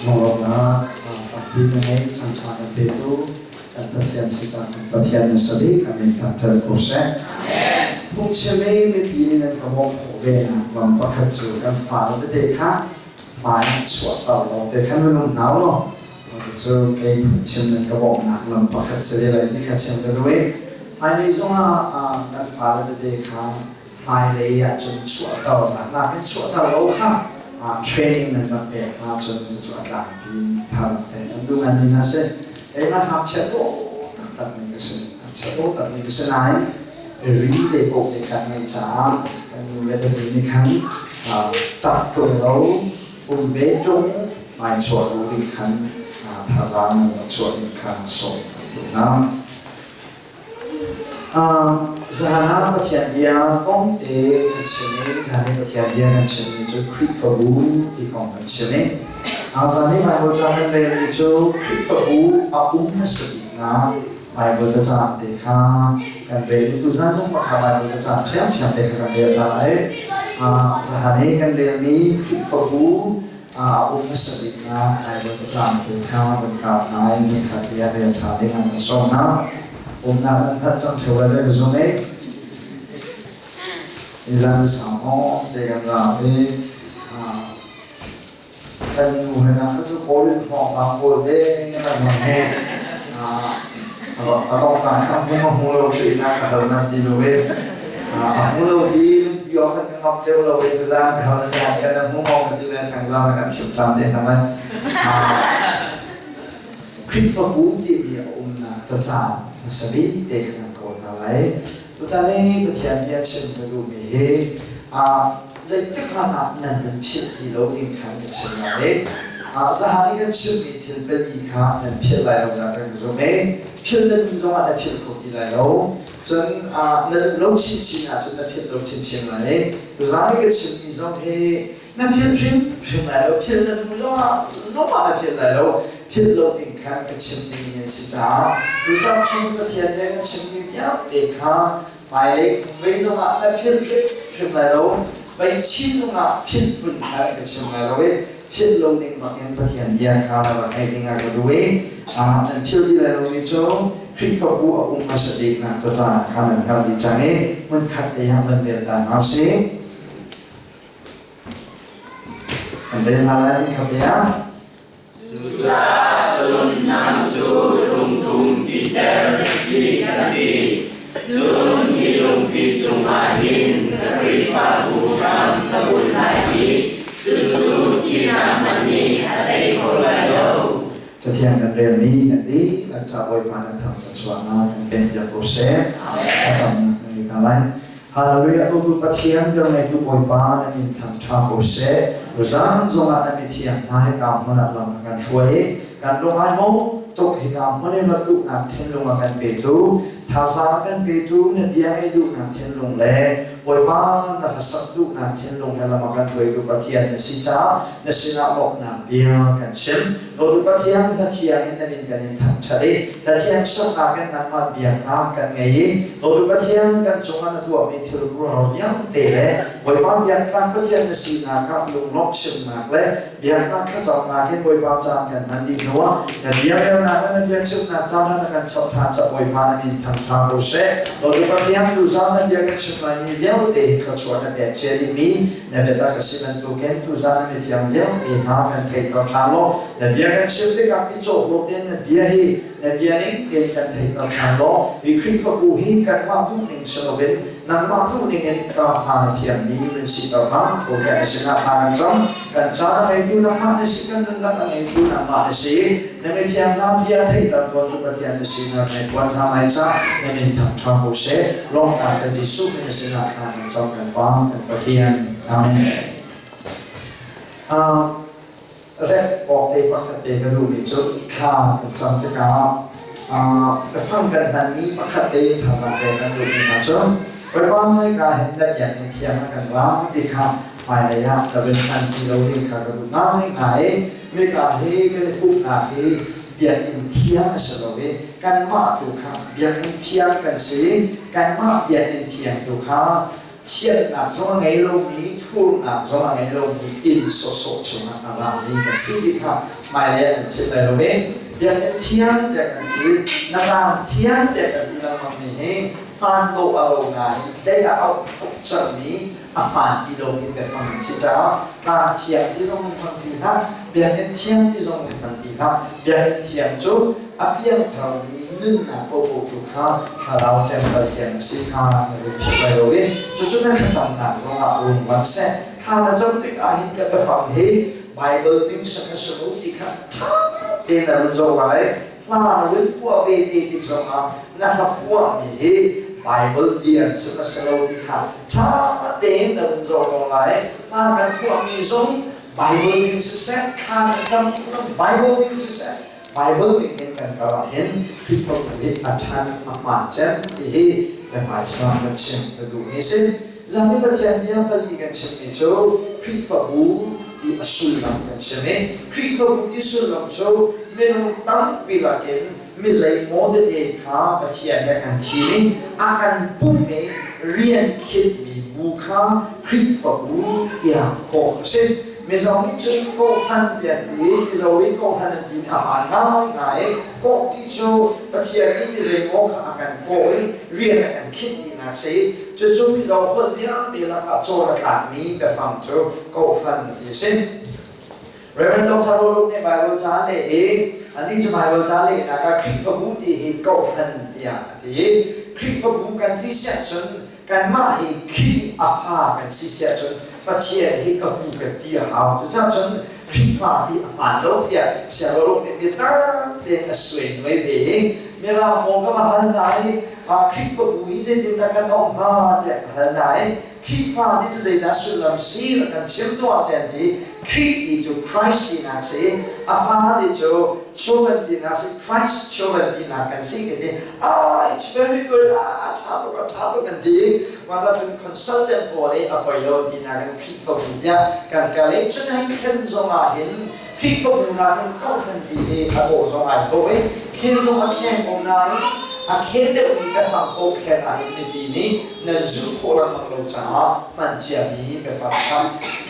Lunglawmhnak tampi na ngei, caan ṭha kan petu kan Pathian si cang kan Pathian na sabik a min thangṭhat ko seh. Phungchim i mipi nih nan ka bawmh khawh ve nak lam pakhat cu kan fale tete kha hmai chuahter law te khan minung hna u law cu kei phungchim nan ka bawmhnak lam pakhat si ve lai ti kha chim ka duh i hmailei zongah kan fale tete kha hmailei ahcun chuahternak nakin chuahter lo kha training nan rak pek hna cun cucu a tlangpi in thazaang pek an duh nganmi hna si. Keimah ngakchia dawh taktak mi ka si. Ngakchia dawh tak mi ka si nain ri zeipaoh te kan ngeih caah kan nu le kan nih khan ṭap ṭung lo um ve ṭung hmai chuah lo ding khan thazaang nan rak chuah ding kha sawm kan duh hna. Zahan ah Pathian bia kong te kan chim i zan i Pathian bia kan chimmi cu Khrihfabu ti kong kan chim i zan i Baibal ca kan relmi cu Khrihfabu a um hmasa biknak Baibal cacang te kha kan rel i tuzan zong kha Baibal cacang ṭhiamṭhiam te kha kan rel hna lai. Zahan i kan relmi Khrihfabu a um hmasa biknak Baibal cacang te kha van kap hna i nikhat te ah rel ṭha ding an kan sawm hna. Umnak an that cang ṭheo lai ka zum i Ilan sang hawng te kan ra i kan nu he na kha cu kawl in hawng bang kawl ve kan hmang he a dong ka kham hmu ma hmu lo ti na ka hal nan ti lo e a hmu lo ti ti o kan ngam deuh lo e tuzan ka hal nan kan hmu ngom ti le thang zang kan chim than te hna Khrihfabu timi a umnak cacaan hmasa bik te kan kawl hna lai. Tutan i Pathian bia chim ka duhmi hi zeitik hmanh ah nan nan philh ti lo ding khan ka chim lai. Zahan i kan chimmi thil pali kha nan philh lai lo dah kan zum i philh na duh zongah na philh kho ti lai lo. Cun na duh lo chinchin ahcun na philh lo chinchin lai. Tuzaan i ka chimmi zong hi na philh hrimhrim lai lo philh na duh zongah nungah na philh lai lo philh lo ding khan ka chim ding in si caah tuzarh chung Pathian nih kan chimmi vialte kha hmailei vei zongah na philh hrimhrim lai lo vei chin zongah philh phun khan ka chim lai lo i philh lo ding bak in Pathian bia kha na rak ngaih ding ah ka duh i nan philh ti lai lomi cu Khrihfabu a um hmasa biknak cacaan kha nan hngalh dih cang i hmunkhat te ah van rel ta hna usih. An rel hna lai kha bia. Cucaah cun nang cu lungtum Peter na si ka ti. Cun hi lungpi cungah hin ka Khrihfabu hram ka bunh lai i cucu thihnak hmanh nih a tei kho lai lo. Cathiang kan relmi kan dihlak ca Bawipa na thang thluachuahnak kan pek piak ko seh. Thlacamnak kan ngei hna lai. Hallelujah Dawtu Pathian velngeitu Bawipa na min thang ṭha ko seh. Tuzan zongah na mithiang hna hika hmun ah lam a kan hruai i kan lung ai hmuh tuk hika hmun in rat duhnak thinlung a kan petu thazaang a kan petu na bia ngaih duhnak thinlung le Bawipa na hlasak duhnak thinlung he lam a kan hruaitu Pathian na si caah na sinah lawmhnak bia kan chim. Dawtu Pathian hla thiang in na min kan in thangṭhat i hla thiang saknak in nangmah biaknak kan ngei i Dawtu Pathian kan cungah na tuahmi thil ruahro vialte le Bawipa biaknak Pathian na sinak ah lunglawmh chimnak le biaknak thlacamnak in Bawipa caan kan hman dih hnuah na bia relnak le na bia chimnak caan ah na kan chap ṭhan ca Bawipa na min thangṭha ko seh. Dawtu Pathian tuzaan na bia kan chim laimi vialte hi thluachuah na pek cia dihmi na biatak a si bantukin tuzaan na mithiang vialte hna kan theihter ṭhan law na bia kan chim tikah i cawh lo tein na bia hi na bia ning tein kan theihter ṭhan law hi Khrihfabu hi kanmah duhning si loin nangmah duhning in ka hna na thiammi nan siter hna ko tiah na sinah thla kan cam. Kan caan a ngeitu nangmah na si, kan nunnak a ngeitu nangmah na si. Na mithiang hna bia theihter tuantu Pathian na sinak na puan hna lai cah na min thangṭha ko seh. Lawmhnak he Jesuh min na sinah thla kan cam kan Pa kan Pathian. Amen. Rep awk te pakhat te ka duhmi cu thla kan cam tikah biafang kan hmanmi pakhat te thazaang pek kan duhmi hna cu Bawipa hmaika hin na biakinn thiang ah kan ra ti kha hmailei ah ka vun hman ti lo ding kha ka duh ngaingai i mika hi kan i pumhnak hi biakinn thiang a si lo i kanmah tu kha biakinn thiang kan si kanmah biakinn thiang tu kha. Thiannak zong a ngei lomi, thurnak zong a ngei lomi inn sawhsawh chungah a rami kan si ti kha hmailei ah nan philh lai lo ve. Biakinn thiang tiah kan ti, na tlang thiang tiah kan ti lengmangmi hi hmaan dawh a lo nain dei a auh tuk cangmi a hmaan ti lomi biafang an si caah tlang thiang ti zong in hmang ti hlah, biakinn thiang ti zong in hmang ti hlah. Biakinn thiang cu a piangtharmi nunnak paohpaoh tu kha thlarau temple thiang a si kha na run philh lai lo i cucu na thlacamnak zongah rung lang seh. Thla na cam tikah hin ka biafang hi Bible ning sak a si lo ti kha ṭha tein na run zoh lai. Hla na run phuah ve te tik zongah na hla phuahmi hi Bible bia an sak a si lo ti kha ṭha tein na run zoh ko lai. Hla kan phuahmi zong Bible ning siseh, thla kan cam Bible ning siseh, Bible ning in kan kal ahhin Khrihfabu hi a ṭhan a hmaan cem ti hi ka hmaisa kan chim ka duhmi si. Zami Pathian bia pali kan chimmi cu Khrihfabu ti a sullam kan chim i Khrihfabu ti sullam cu minung tampi lakin mi zeimaw tete kha Pathian he kan thim i a kan pumh i rian khinhmi bu kha Khrihfabu tiah kawh a si. Mizo nih cun kawhhran tiah an ti i Mizo i kawhhran an timi a hmaan ngaingai i kawh ti cu Pathian nih mi zeimaw kha a kan kawh i rian a kan khinh tinak a si. Cucu Mizo holh vialte lakah cawn a tlakmi biafang cu kawhhran ti a si. Reverend Dr. Roluk nih Baibal ca a leh i anih cu Baibal ca lehnak ah Khrihfabu ti hi kawhhran tiah a ti i Khrihfabu kan ti siah cun kanmah hi Khrih a fa kan si siah cun Pathian hi ka pu kan ti a hau. Cucaah cun Khrihfa ti a hmaan lo tiah Siangpahrang nih biatak tein a suai nuai ve i Mirang maw ka va hal hna i Khrihfabu hi zeitindah kan auh hnga tiah ka hal hna i Khrihfa ti cu zeidah sullam si rak kan chim tuah tiah an ti. Khrih ti cu Christ tinak si i a fa ti cu children tinak si Christ children tinak kan si ka ti. Ah, it's very good. Ah, ṭha tuk, a ṭha tuk kan ti. Mah cun consultant pawl i a poi lo tinak in Khrihfabu tiah kan kal i cun hei khen zong ah hin Khrihfabu nakin kohhran ti hi a dawh zong ai dawh i khel zong a kheng ko nain a khel deuhmi biafang ko khen ah hin mipi nih nan zulh khawh lengmang lo caah hman ciami biafang kha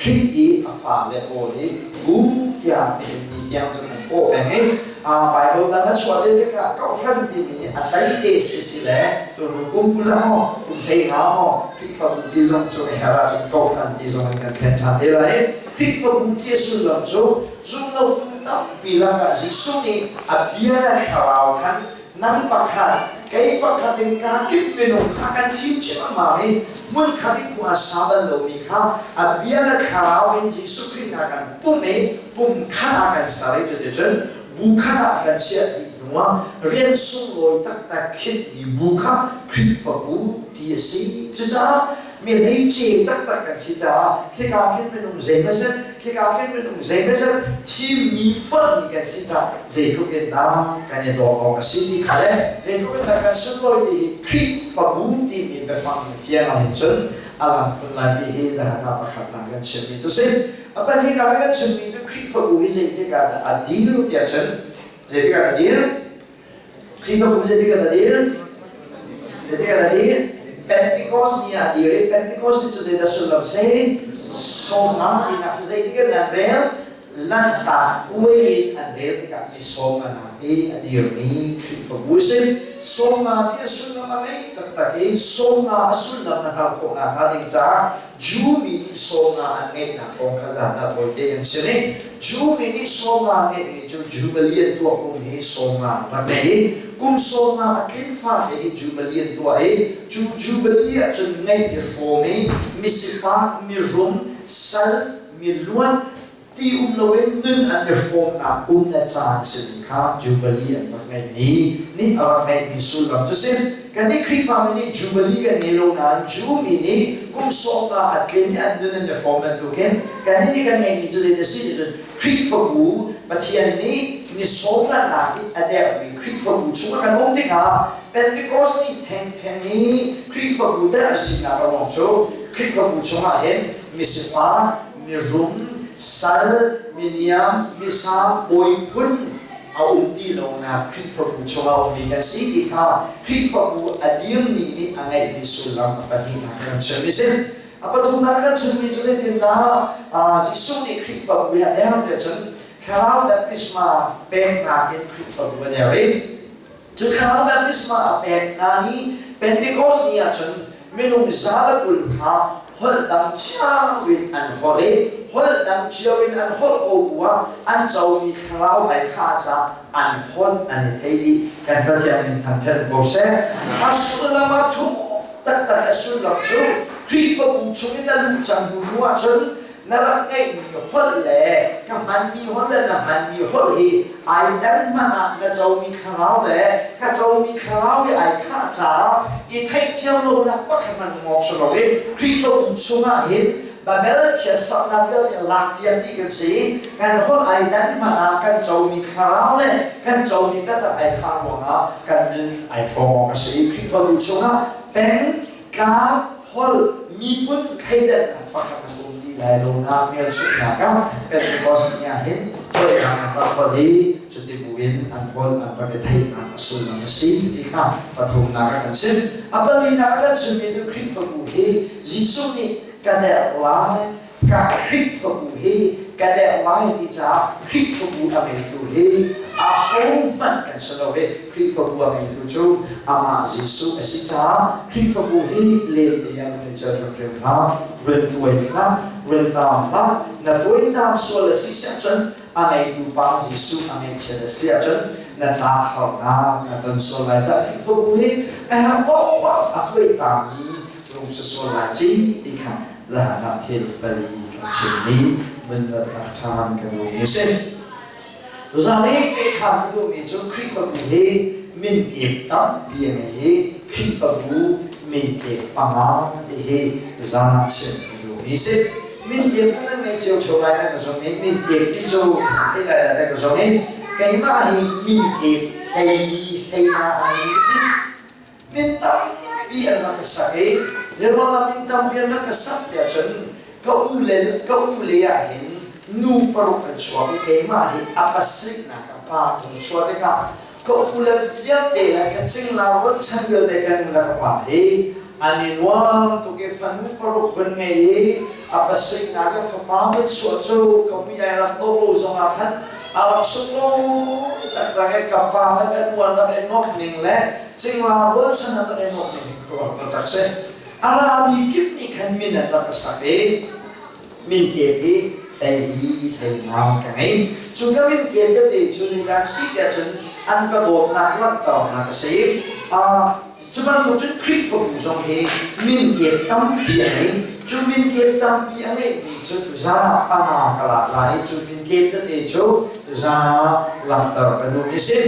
Khrih i a fale pawl hi bu tiah nihin ni tiang cu kan kawh peng i Bible dang a chuah te tikah kohhran timi nih a tai te si si le tunu kum 20 ah maw kum 15 maw Khrihfabu ti zong cu a herh ahcun kohhran ti zong in kan thlen ṭhan te lai. Khrihfabu ti a sullam cu zumlotu tampi lakah Jesuh nih a bia le thlarau khan nang pakhat kei pakhat in kaa kip minung kha kan thim ciammam i hmunkhat i khua sa bal lomi kha a bia le thlarau in Jesuh Khrih hna kan pumh i pum khat ah kan ser i cuticun bu khat ah kan chiah dih hnuah rian sunglawi taktak khinhmi bu kha Khrihfabu ti a si. Cucaah mi hleice taktak kan si caah khika khin minung zeimawzat khika khin minung zeimawzat thimmi fonhmi kan si caah zeitluk in dah kan i dawt awk a si ti kha le zeitluk in dah kan sunlawi ti hi Khrihfabu timi biafang fiang ah hin cun a lang khun lai ti hi zahan ah pakhatnak kan chimmi cu si. A pahnihnak kan chimmi cu Khrihfabu hi zeitik ah dah a dir tiah cun zeitik ah a dir? Khrihfabu zeitik ah a dir? Zeitik ah a dir? Pentecost ni ah a dir i Pentecost ni cu zeidah sullam si? 50 tinak si zeitik in an rel? Lanhtak puai in an rel tikah ni 50 i a dirmi Khrihfabu a si. 50 ti a sullam a ngei taktak i 50 a sullam na hngalh khawh nakhnga ding caah Jew mi nih 50 an ngeihnak kong kha zan ah tawite kan chim i Jew mi nih 50 ngeihmi cu Jubilee an tuah kum hi 50 an rak ngei i kum 50 a tlin fate hi Jubilee an tuah i cu Jubilee ah cun ngeih i hrawm i misifak mirum sal miluan ti um loin nun an i hrawmnak kum le caan simi kha Jubilee an rak ngeihmi nih a rak ngeihmi sullam cu si. Kannih Khrihfami nih Jubilee kan ngei lo nain Jew mi nih kum 50 a tlin i an nun an i hrawm bantukin kannih nih kan ngeihmi cu zei a si ti cun Khrihfabu Pathian nih ni sawmnak i a derhmi Khrihfabu chungah kan um tikah Pentecost ni thengtheng i Khrihfabu derh sinak a ruang cu Khrihfabu chungah hin misifak mirum, sal, miniam, misang, bawi phun a um ti Ti lonak Khrihfabu chungah ummi kan si ti kha Khrihfabu a dirmi nih a ngeihmi sullam a pahnihnak kan chim i si. A pathumnak kan chimmi cu zeitindah Jesuh nih Khrihfabu hi a der tiah cun Thlarau baptisma peknak in Khrihfabu a der i cu Thlarau baptisma a pek hna ni Pentecost ni ahcun minung 120 kha holh dang cio in an holh i holh dang cio in an holh ko bu ah an comi thlarau ai khah caah an holh an i thei dih. Kan Pathian min thangṭhat ko seh. A sullam a thuk taktak. A sullam cu Khrihfabu chungin na luh cang hnu hnu ahcun na rak ngeihmi holh le ka hmanmi holh le na hmanmi holh hi ai dan hmanh ah na comi thlarau le ka comi thlarau hi ai khah caah i theihthiam lonak pakhat hmanh ngawk si lo i Khrihfabu chungah hin Babel chiatsaknak vialte lakpiak dih kan si. Kan holh ai dan hmanh ah kan comi thlarau le kan comi biatak ai khah ruangah kan nun ai hrawm awk a si. Khrihfabu chungah peng tlang holh miphun thleidannak pakhat a um ti lai lo nak hmelchunhnak ah Pentecost ni ah hin holhnak an rak holh i cuti buin an holh an rak i theihnak a sullam a si ti kha pathumnak ah kan chim. A palinak ah kan chimmi cu Khrihfabu hi Jesuh nih ka derh lai, ka Khrihfabu hi ka derh lai ti caah Khrihfabu a ngeitu hi ahohmanh kan si lo i Khrihfabu a ngeitu cu amah Jesuh a si caah Khrihfabu hi lente ah run i cer hrimhrim hlah, run tuai hlah, run taam hlah. Na tuaitaam sual a si ahcun a ngeitu pa Jesuh a ngeihchiat a si ahcun na caah harnak na ton sual lai caah Khrihfabu hi a herh paohpaoh a tuaitaammi rung si sual lai ci ti kha zahan ah thil pali kan chimmi vun tak ṭhan kan duhmi a si. Tuzaan i peh ṭhan ka duhmi cu Khrihfabu hi min kip tampi a ngei i Khrihfabu min kip panga ti hi tuzaan ah chim ka duhmi a si. Min kip cu nan ngei cio ṭheo lai nan ka zumh i min kip ti cu thei lai lai ka zumh i keimah hi min kip hleili hleina a ngeimi ka si. Min tampi an rak ka sak i zeiruangah min tampi an rak ka sak tiah cun ka u le ka u le ah hin nu paruk an chuak i keimah hi a pasarihnak a pa tung chuah tikah ka u le vialte le ka cingla rualchan vialte kan nu le ka pa hi an i nuam tuk i fanu paruk vun ngei i a pasarihnak a fapa vun chuah cu ka mui ai rak dawh lo zongah khan a rak sunglawi taktak i ka pa le kan uan rak i nuamh ning le cingla rualchan an rak i nuamh ning hi khuaruah taktak si. A rami kip nih khan min an rak sak i min kep i hlei hlei nga ka ngei. Cu ka min kep tete cu zeidah si tiah cun an ka dawtnak langhternak a si. Cu bantuk cun Khrihfabu zong hi min kep tampi a ngei. Cu min kep tampi a ngeihmi cu tuzan ah panga ka lak lai i cu min kep tete cu tuzan ah langhter ka duhmi a si.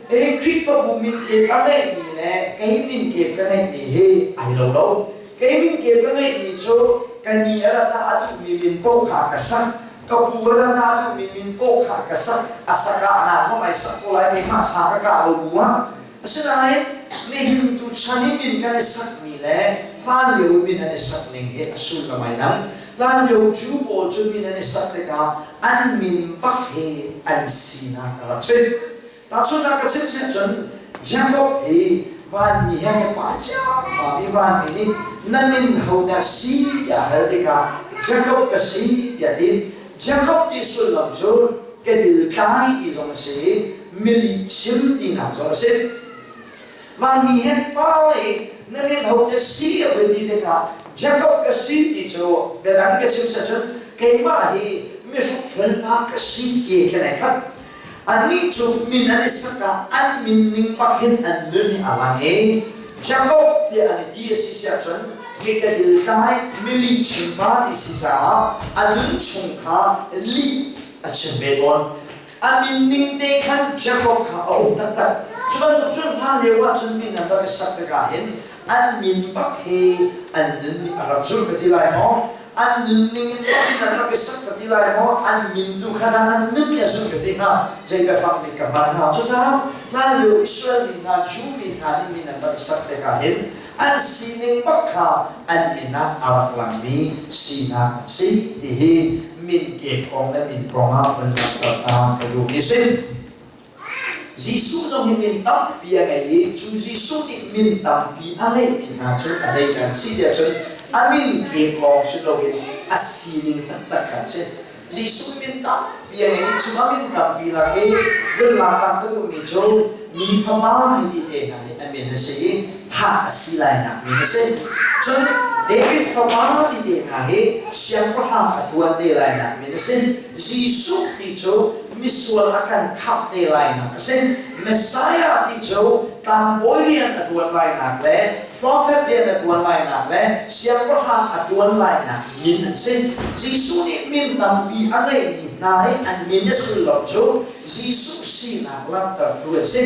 Hi Khrihfabu min kep a ngeihmi le kei min kep ka ngeihmi hi ai lo lo. Kei min kep ka ngeihmi cu ka ni a rat ah a duhmi min paoh kha ka sak. Ka pu a rat ah a duhmi min paoh kha ka sak. A sak ah naa zong ai sak ko lai, keimah sa ka kah lo bu ah. Asinain nihin tuchan i min kan i sakmi le hlanlio i min an i sak ning hi a sullam ai dang. Hlanlio Jew pawl cu min an i sak tikah an min bak hi an sinak a rak si. Tahchunhnak ka chim seh cun Jakob hi vanmi he ka pa ciammam i vanmi nih na min ho dah si tiah a hal tikah Jakob ka si tiah a ti. Jakob ti sullam cu ka diltlai ti zong a si i milih chim tinak zong a si. Vanmi he pa i na min ho dah si a vun ti tikah Jakob ka si ti cu biadang ka chim seh cun keimah hi mihrukfual pa ka si ti he khin ai khat. Annih cu min an i sak ah an min ning bak hin an nun hi a lang i Jakob tiah an i ti a si siah cun mi ka diltlai mi lihchim pa ti si caah a nun chung kha lih a chim ve tawn. A min ning te khan Jakob kha a um taktak. Cu bantuk cun hlan lio ah cun min an rak i sak tikah hin an min bak hi an nun nih a rak zulh ka ti lai maw? An nunning in bak in an rak i sak ka ti lai maw? An min tu kha dah an nun nih a zulh ka ti hnga? Zei biafang nih ka hman hnga? Cucaah hlanlio Israel mi hna, Jew mi hna nih min an rak i sak tikah hin an sining bak kha an min ah a rak langmi sinak an si ti hi min kep kong le min kong ah vun langhter ta ka duhmi a si. Jesuh zong hi min tampi a ngei i cu Jesuh nih min tampi a ngeihmi hna cu a zeidah an si tiah cun a min kep lawng si loin a sining taktak kha an si. Jesuh min tampi a ngei i cu a min tampi lak i vun lakah ka duhmi cu mi fapa hei ti te hna hi a min a si i thah a si lainak min a si. Cun David fapa ti te hna hi siangpahrang a ṭuan te lainak min a si. Jesuh ti cu misual a kan khamh te lainak a si. Messiah ti cu tlangbawi rian a ṭuan lainak le profet rian a ṭuan lainak le siangpahrang a ṭuan lainak min an si. Jesuh nih min tampi a ngeihmi hna i an min a sullam cu Jesuh sinak langhtertu an si.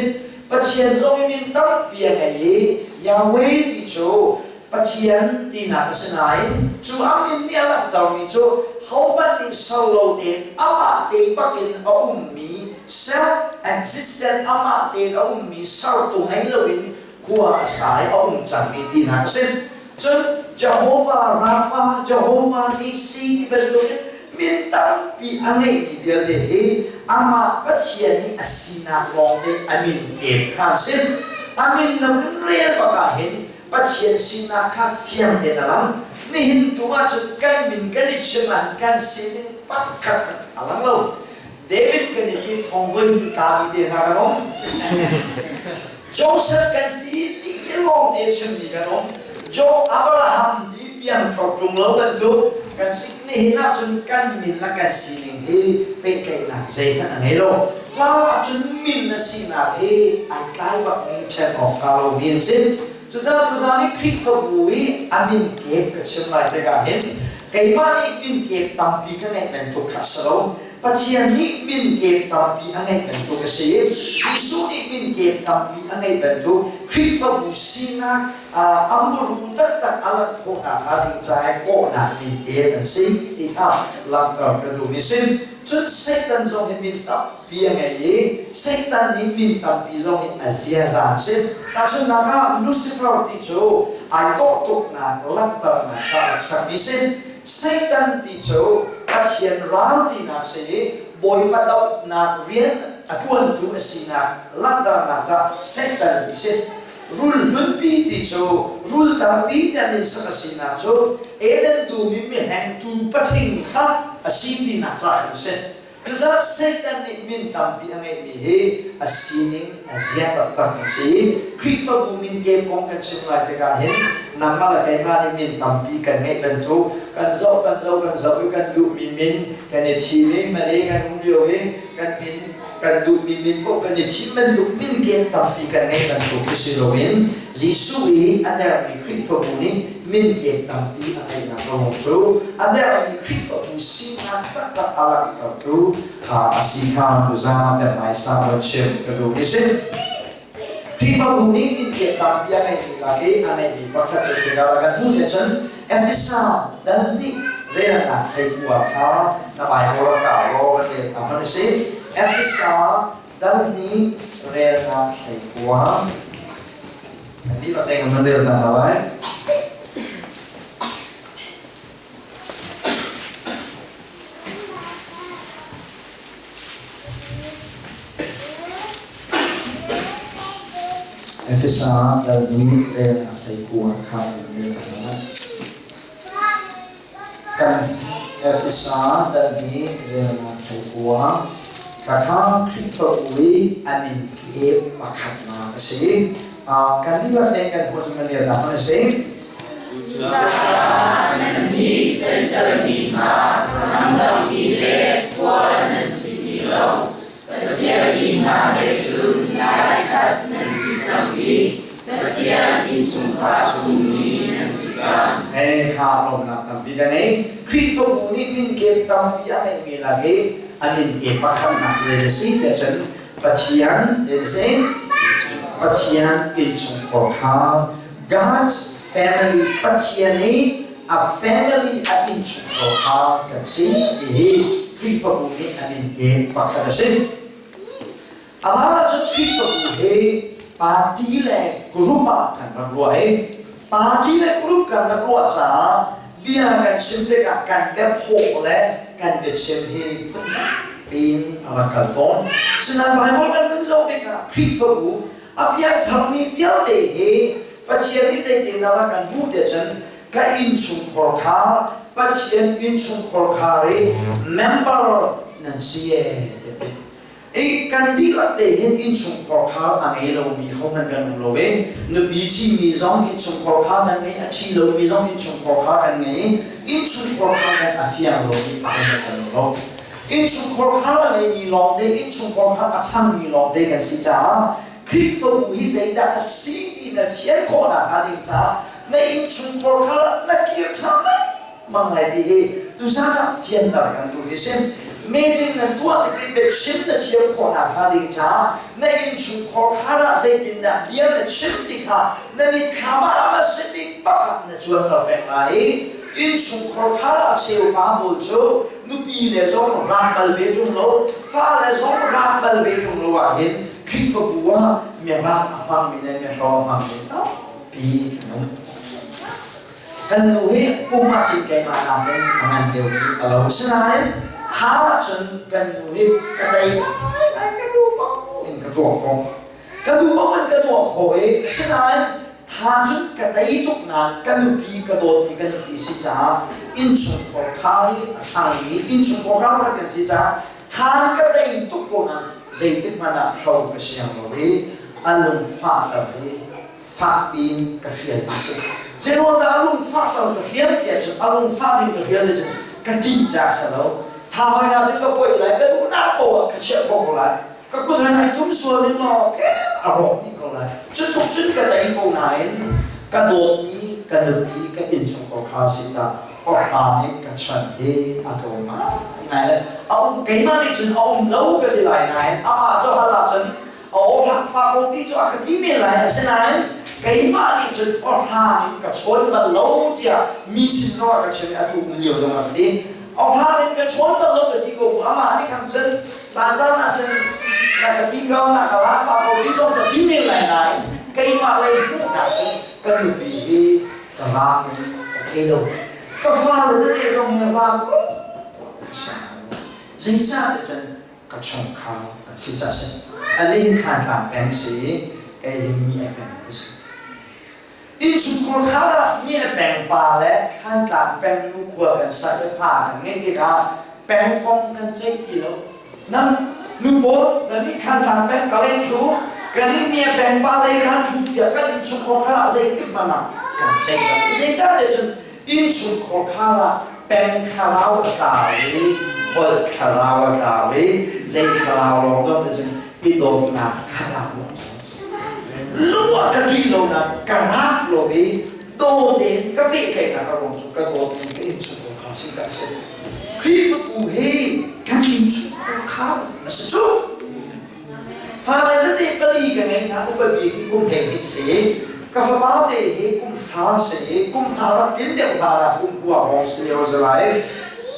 Pathian zong i min tampi a ngei i Yahweh ti cu Pathian tinak a si nain cu a min nih a langhtermi cu hohmanh nih ser lo tein amah te bakin a ummi self-existent amah tein a ummi sertu ngei loin khua a sa i a um cangmi tinak a si. Cun Jehovah Rapha, Jehovah Nisi ti bantukin min tampi a ngeihmi vialte hi amah Pathian nih a sinak lawngte a min pek kha an si. A min na vun rel bak ah hin Pathian sinak kha fiang tein a lang. Nihin tu ahcun kan min kan i chim ahhin kan sining pakhat a lang lo. David kan i ti thong voi hnih tami te hna kan um. Joseph kan ti ti lawng te chimmi kan um. Joe Abraham ti piangthar ṭung lo bantuk kan si nihin ahcun kan min le kan sining hi pehtlaihnak zeihmanh a ngei lo. Hla ahcun min na sinak hi ai tlai bakmi ṭhen awk ṭha lomi an si. Cucaah tuzaan i Khrihfabu i a min kep ka chim lai tikah hin keimah nih min kep tampi ka ngeih bantuk kha a si lo. Pathian nih min kep tampi a ngeih bantuk a si i Jesuh nih min kep tampi a ngeih bantuk Khrihfabu sinak a muru taktak a lanh khawhnak hnga ding ca i kawhnak min kep an si ti kha langhter ka duhmi a si. Cun Satan zong hi min tampi a ngei i Satan nih min tampi zong hi a ziaza an si. Tahchunhnak ah Lucifer ti cu ai dawh tuknak langhternak ca rak sakmi si. Satan ti cu Pathian ral tinak si i Bawipa dohnak rian a ṭuantu a sinak langhternak ca Satan ti si. Rul hlunpi ti cu rul tampi tiah min sak a sinak cu Eden dum i mihlengtu pathing kha a si tinak ca khan a si. Cucaah Satan nih min tampi a ngeihmi hi a sining a zia taktak a si i Khrihfabu min ke kong kan chim lai tikah hin nangmah le keimah nih min tampi kan ngeih bantuk kan zoh kan zoh kan zoh i kan duhmi min kan i thim i Malay kan um lio i kan min kan duhmi min paoh kan i thim bantuk min kem tampi kan ngeih bantuk khi si loin Jesuh i a dermi Khrihfabu nih min kem tampi a ngeihnak ruang cu a dermi Khrihfabu sinak taktak a langhtertu a si kha tuzaan kan hmaisa van chim ka duhmi si. Khrihfabu nih min kem tampi a ngeihmi lak i a ngeihmi pakhat cu tikah kan hmuh nih cun Efesa dal nih relnak theikua kha na Bible ah kau law kan rel hna hmanh usih. Efesa dal nih relnak theikua kan dihlak tein kan rel hna lai. Efesa dal nih relnak theikua kha kan rel hna lai. Kan Efesa dal nih relnak theikua ka kha Khrihfabu i a min kep pakhatnak a si. Kan dihlak tein kan hmuh cu kan rel hna hmanh a si. Cucaah nannih Jentail mi kha ramdang mi le khual nan si ti lo. Pathian mi hna he cun naikhat nan si cang i Pathian innchungkhar chungmi nan si cang. Hei kha lawmhnak tampi ka ngei. Khrihfabu nih minkep tampi a ngeihmi lak i a minkep pakhatnak zei a si tiah cun Pathian zei a si? Pathian innchungkhar kha God's family Pathian nih a family a innchungkhar kha kan si ti hi Khrihfabu nih a min ke pakhat a si. Amah cu Khrihfabu hi party le group ah kan rak ruah i party le group kan rak ruah caah bia kan chim tikah kan biaphawh le kan biachim hi phundang. piin a rak kal tawn. Sinain Baibal kan vun zoh tikah Khrihfabu a piangtharmi vialte hi Pathian nih zeitindah a kan hmuh ti ahcun ka innchungkhar kha Pathian innchungkhar kha i member nan si ee ti a ti. I kan dihlak te hin innchungkhar kha a ngei lomi hohmanh kan um lo i nupi ṭhimi zong innchungkhar kha kan ngei, a ṭhi lomi zong innchungkhar kha kan ngei i innchungkhar kha kan a fiang lomi pakhat kan um lo. Innchungkhar kha a ngeimi lawngte, innchungkhar kha a ṭhangmi lawngte kan si caah Khrihfabu hi zeidah a si ti na fian khawhnak hnga ding caah na innchungkhar kha na kir ṭhan lengmang lai ti hi tuzan ah fianter kan duh hi si. Meeting na tuah tik i biachim na thiam khawhnak hnga ding caah na innchungkhar kha ah zeitindah bia na chim ti kha na mitthlam ah a si bik bak na cuanter peng lai i innchungkhar kha a cheupa pawl cu nupi le zong rak bal ve ṭung lo fale zong rak bal ve ṭung lo ahhin Khrihfabu ah mirang a hmangmi le mihrong a hmangmi tampi kan um. Kan nu hi pum ahcun keimah nakin a ngan deuhmi a lo. Asinain tha ahcun kan nu hi ka tei ngai ka duh paoh in ka tuah khawh. Ka duh paoh in ka tuah khawh i asinain tha cun ka tei tuk nain ka nupi ka dawtmi ka nupi si caah innchungkhar khar i a ṭhangmi innchungkhar khar kan si caah than ka tei tuk ko nain zeitik hmanh ah hro ka siang lo i a lungfahter hi fakpi in ka hrial ti si. Zeiruang dah a lungfahter ka hrial tiah cun a lungfah ding ka hrial ti cun ka ṭih ca si lo. Tha hoi na cun ka poih lai, ka duhnak poah ah ka chiah khawh ko lai. Ka kut han ai tum sual in maw a rawk dih ko lai. Cu tluk cun ka tei ko nain ka dawtmi ka nupi ka innchungkhar kha si cah awhra nih ka chan hi a tlawm ngai le a um keimah nih cun a um lo ka ti lai nain amah cu hal ahcun a awhra pa ko ti cu a ka ti men lai. Asinain keimah nih cun awhra in ka chawn bal lo tiah mi sin zong ah ka chim i atu um lio zong ah ka ti. Awhra in ka chawn bal lo ka ti ko. Amah nih khan cun caan caan ah cun na ka ti ko, na ka lak pa ko ti zong ka ti men lai nain keimah lei hmuhnak cun ka nupi hi ka raak in ka thei lo. Ka fale tete zong hi raak ka siang lo. Zeicah cun ka chungkhar an si cah si. Ani hin Thantlang peng si, kei hi mi a peng ka si. Innchungkhar khar ah mi a peng pa le Thantlang peng nu khua kan sa i fa kan ngeih tikah peng kong kan ceih ti lo. Nan nu pawl nan nih Thantlang peng ka len thu, kan nih mi a peng pa lei khan thu tiah kan innchungkhar khar ah zeitik hmanh ah kan ceih lo. Zeicahtiah cun innchungkhar khar ah peng thlarau a tlau i holh thlarau a tlau i zei thlarau lawng dawt cun i dawtnak thlarau lawng lung ah ka ṭih lo na ka rak lo i daw tein ka pehtlaihnak a ruang cu ka dawtmi ka innchungkhar kha si ka si. Khrihfabu hi kan innchungkhar kha a si cu. Fale tete pali ka ngei hna. Upa bik hi kum 12 si, ka fapa te hi kum 9 si. Kum 9 rak tlin deuh hna ah kum 9 hrawng si lio si lai.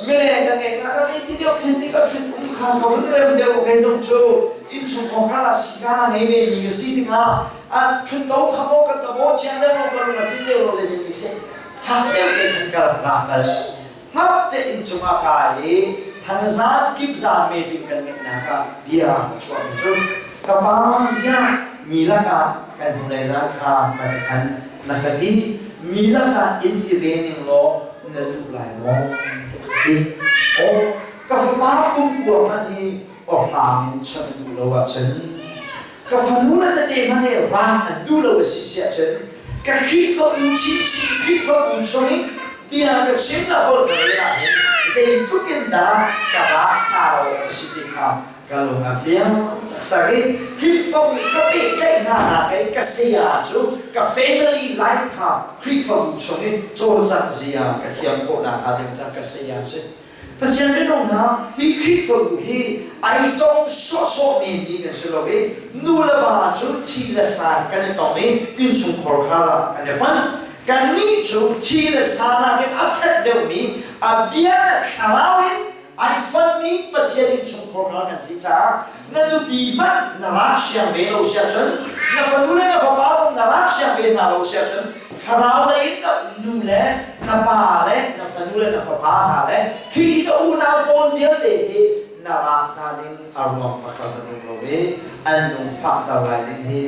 Mile ka ngei hna. Ka ti deuh khin ni ka ṭhut um kha ka hun rem deuh. Kei zong cu innchungkhar kha sika ngei ve mi ka si tikah an ṭhut ko kha maw ka tamo chiang deuh maw ka lung a tling deuh lo zei ding si fak deuh te khan ka rak ra bal. Hngak te inn cungah kai i thangzan kipzan meeting kan ngeihnak ah bia ka chuahmi cu, ka pa ziah mi lakah kan hnulei zan kha na ka khan na ka ti, mi lakah in ti ve ning law na duh lai maw, tiah ka ti. Aw, ka fapa kum kua hmanh hi awhrang in chawnh a duh lo ahcun, ka fanu le tete hmanh hi rang an duh lo a si si ahcun, ka Khrihfabu chinchin Khrihfabu chung i bia ka chim na holh ka rel ahhin zeitluk in dah ka rak hna lo a si ti kha ka lung a fiang taktak i Khrihfabu ka pehtlaih hna nak i ka saya cu ka family life kha Khrihfabu chung i cawlcangh zia ka thiam khawh nakhnga ding ca ka saya a si. Pathian minung hna, hi Khrihfabu hi ai tong sawhsawh menmi kan si lo i nu le va cu thi le sa kan i tong i innchungkhar khar ah kan i fanh. Kannih cu thi le sa nakin a fek deuhmi a bia le thlarau in ai fonhmi Pathian innchungkhar khar kan si caah na nupi hmanh na rak siang ve lo si ahcun, na fanu le na fapa zong na rak siang ve hna lo si ahcun, thlarau lei in na nu le na pa le na fanu le na fapa hna le hi ka unau pawl vialte hi na raak hna ding a ruang pakhat an um lo i an lungfahter lai ding hi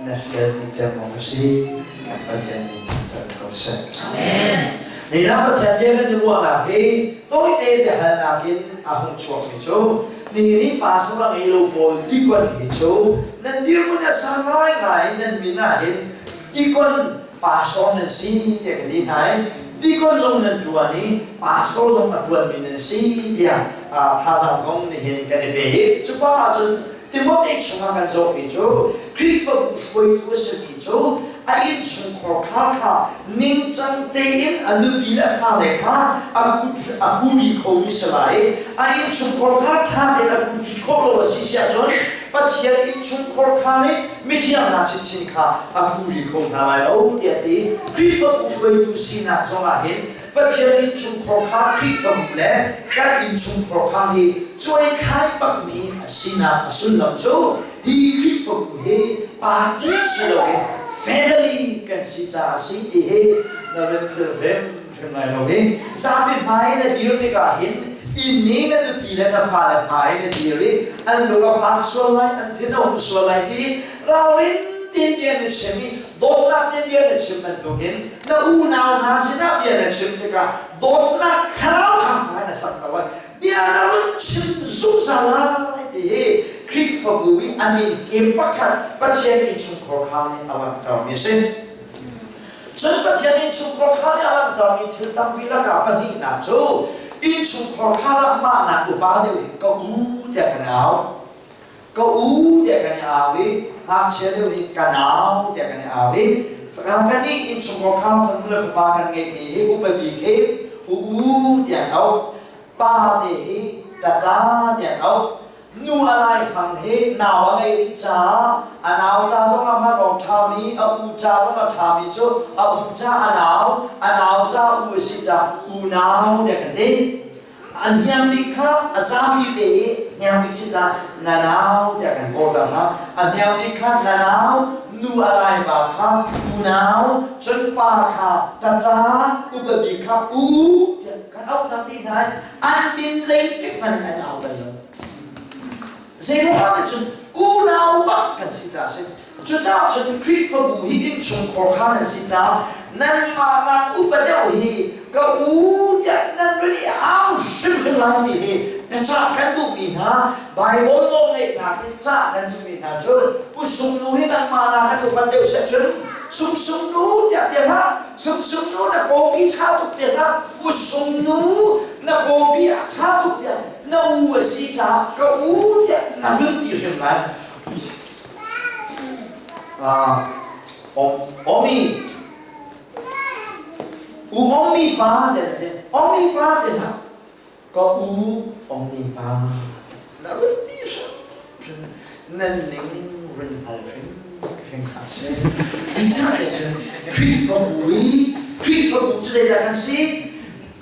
na hrialmi cem awk a si. Kan Pathian nih kan ko seh. Amen. Ni na Pathian bia kan i ruahnak hi tawite biahalnak in a hung chuakmi cu ni ni pastor a ngei lo pawl tikon hi cu nan dirhmun a sang ngaingai nan min ah hin tikon pastor nan si tiah ka ti hna i tikon zong nan ṭuan i pastor zong a ṭuanmi nan si tiah thazaang zong nihin kan i pe i cu pa ahcun Timote chungah kan zohmi cu Khrihfabu hruaitu a simi cu a innchungkhar kha kha ningcang tein a nupi le a fale kha a huri khomi si lai i a innchungkhar kha ṭha tein a huri khawh lo a si si ahcun Pathian innchungkhar kha nih mithiang hna chinchin kha a huri kho hna lai lo tiah a ti. Khrihfabu hruaitu sinak zongah hin Pathian innchungkhar kha Khrihfabu le kan innchungkhar kha hi cuaikhai bakmi a sinak a sullam cu hi Khrihfabu hi party si loin family kan si caah a si ti hi na rin phil hrimhrim lai lo i zapi hmai na dir tikah hin inn i na nupi le na fale hmai na dir i an lung a fak sual lai, an thin a hung sual lai ti ralrin tein bia na chim i dawtnak tein bia na chim bantukin na unau hna sinah bia na chim tikah dawtnak thlarau kha hmai na sak ko lai, bia na run chim zungzal lai ti hi Khrihfabu i a min kem pakhat Pathian innchungkhar kha nih a langhtermi a si. Cun Pathian innchungkhar kha nih a langhtermi thil tampi lakah pahnihnak cu innchungkhar kha ah mahnak upa deuh hi ka u tiah kan au. Ka u tiah kan i au i ngakchia deuh hi ka nau tiah kan i au i kannih innchungkhar kha fanu le fapa kan ngeihmi hi upa bik hi u u tiah an auh, pa te hi tata tiah an auh. Nu a laifang hi nau a ngeih rih caah a nau ca zong ah hman awk ṭhami, a u ca zong a ṭhami cu a u ca a nau, a nau ca u a si caah unau tiah kan ti. A hniang bik kha a zapi te i hniang bik si dah na nau tiah kan kawh ta hna. A hniang bik kha na nau, nu a laiva kha unau, cun pa kha ṭaṭa, upa bik kha u tiah kan auh tampi hna i an min zeitik hmanh in an au bal lo. Zeiruangah ti cun unau bak kan si caah a si. Cucaah cun Khrihfabu hi innchungkhar kha nan si caah nanmah nak upa deuh hi ka u tiah nan run i au hrimhrim lai ti hi biacah kan duhmi hna, Baibal nawlngeihnak in cah kan duhmi hna cu Pu Sung Nu hi nangmah nak an upat deuh seh cun Sung Sung Nu tiah ti hlah, Sung Sung Nu na kawpi ṭha tuk ti hlah, Pu Sung Nu na kawpi a ṭha tuk tiah na u a si caah ka u tiah na run ti hrim lai. Omi u omi pa te na ti, omi pa te na ka u omi pa na run ti hrim hrim, nan ning run hngal hrim hrim hlah seh. Zeicahtiah cun Khrihfabu i Khrihfabu cu zeidah kan si?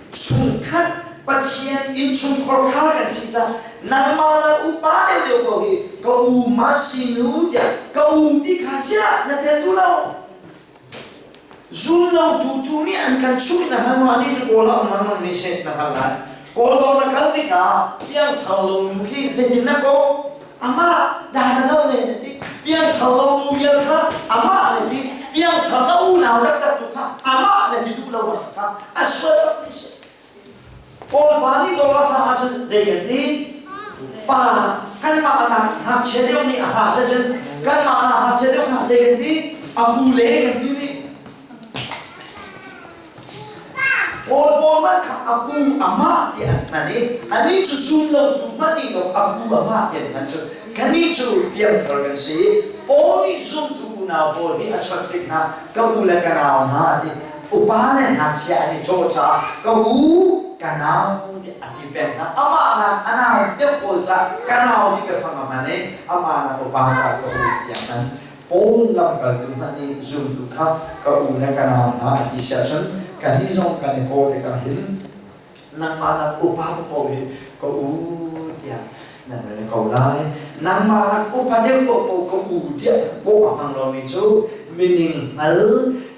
Chungkhat Pathian innchungkhar kha kan si cang. Nangmah na upa deuhdeuh ko hi ka u ma sinu tiah ka u ti kha ziah na tel duh lo? Zum lo tu tu nih an kan chuh na hngal ma ni cu kawl ah um hmang mi seh na hngal lai. Kawl dawr na kal tikah piangthar lo nu khi zeitin na kawh? Amah dah na lo ne na ti. Piangthar lo nu vial kha amah na ti. Piangthar na unau taktak tu kha amah na ti duh lo ma kha a sual bak mi si. Kawl pa nih dawr a hma ahcun zei a ti? Pa kanmah nak ngakchia deuh nih a hma seh cun kanmah nak ngakchia deuh kha zei kan ti? A pu le kan ti rih. Kawl pawl hmanh kha a pu a mah ti an hman i anih cu zum lo tu hmanh nih lo a pu a mah ti an hman cu kannih cu piangthar kan si i Paul nih zumtu unau pawl hi a chawnh tik hna ka u le ka nau hna a ti. Upa le ngakchia an i cawh caah ka u ka nau tiah a ti peng hna. Amah nak a nau deuh pawl caah ka nau ti biafang a hman i amah nak upa caah ka u tiah a hman. Paul lamkaltu hmanh nih zumtu kha ka u le ka nau hna a ti si ahcun kannih zong kan i kaw tikah hin nangmah nak upa paoh hi ka u tiah nan rel ko lai. Nangmah nak upa deuh paohpaoh ka u tiah kawh a hmang lomi cu mining hngal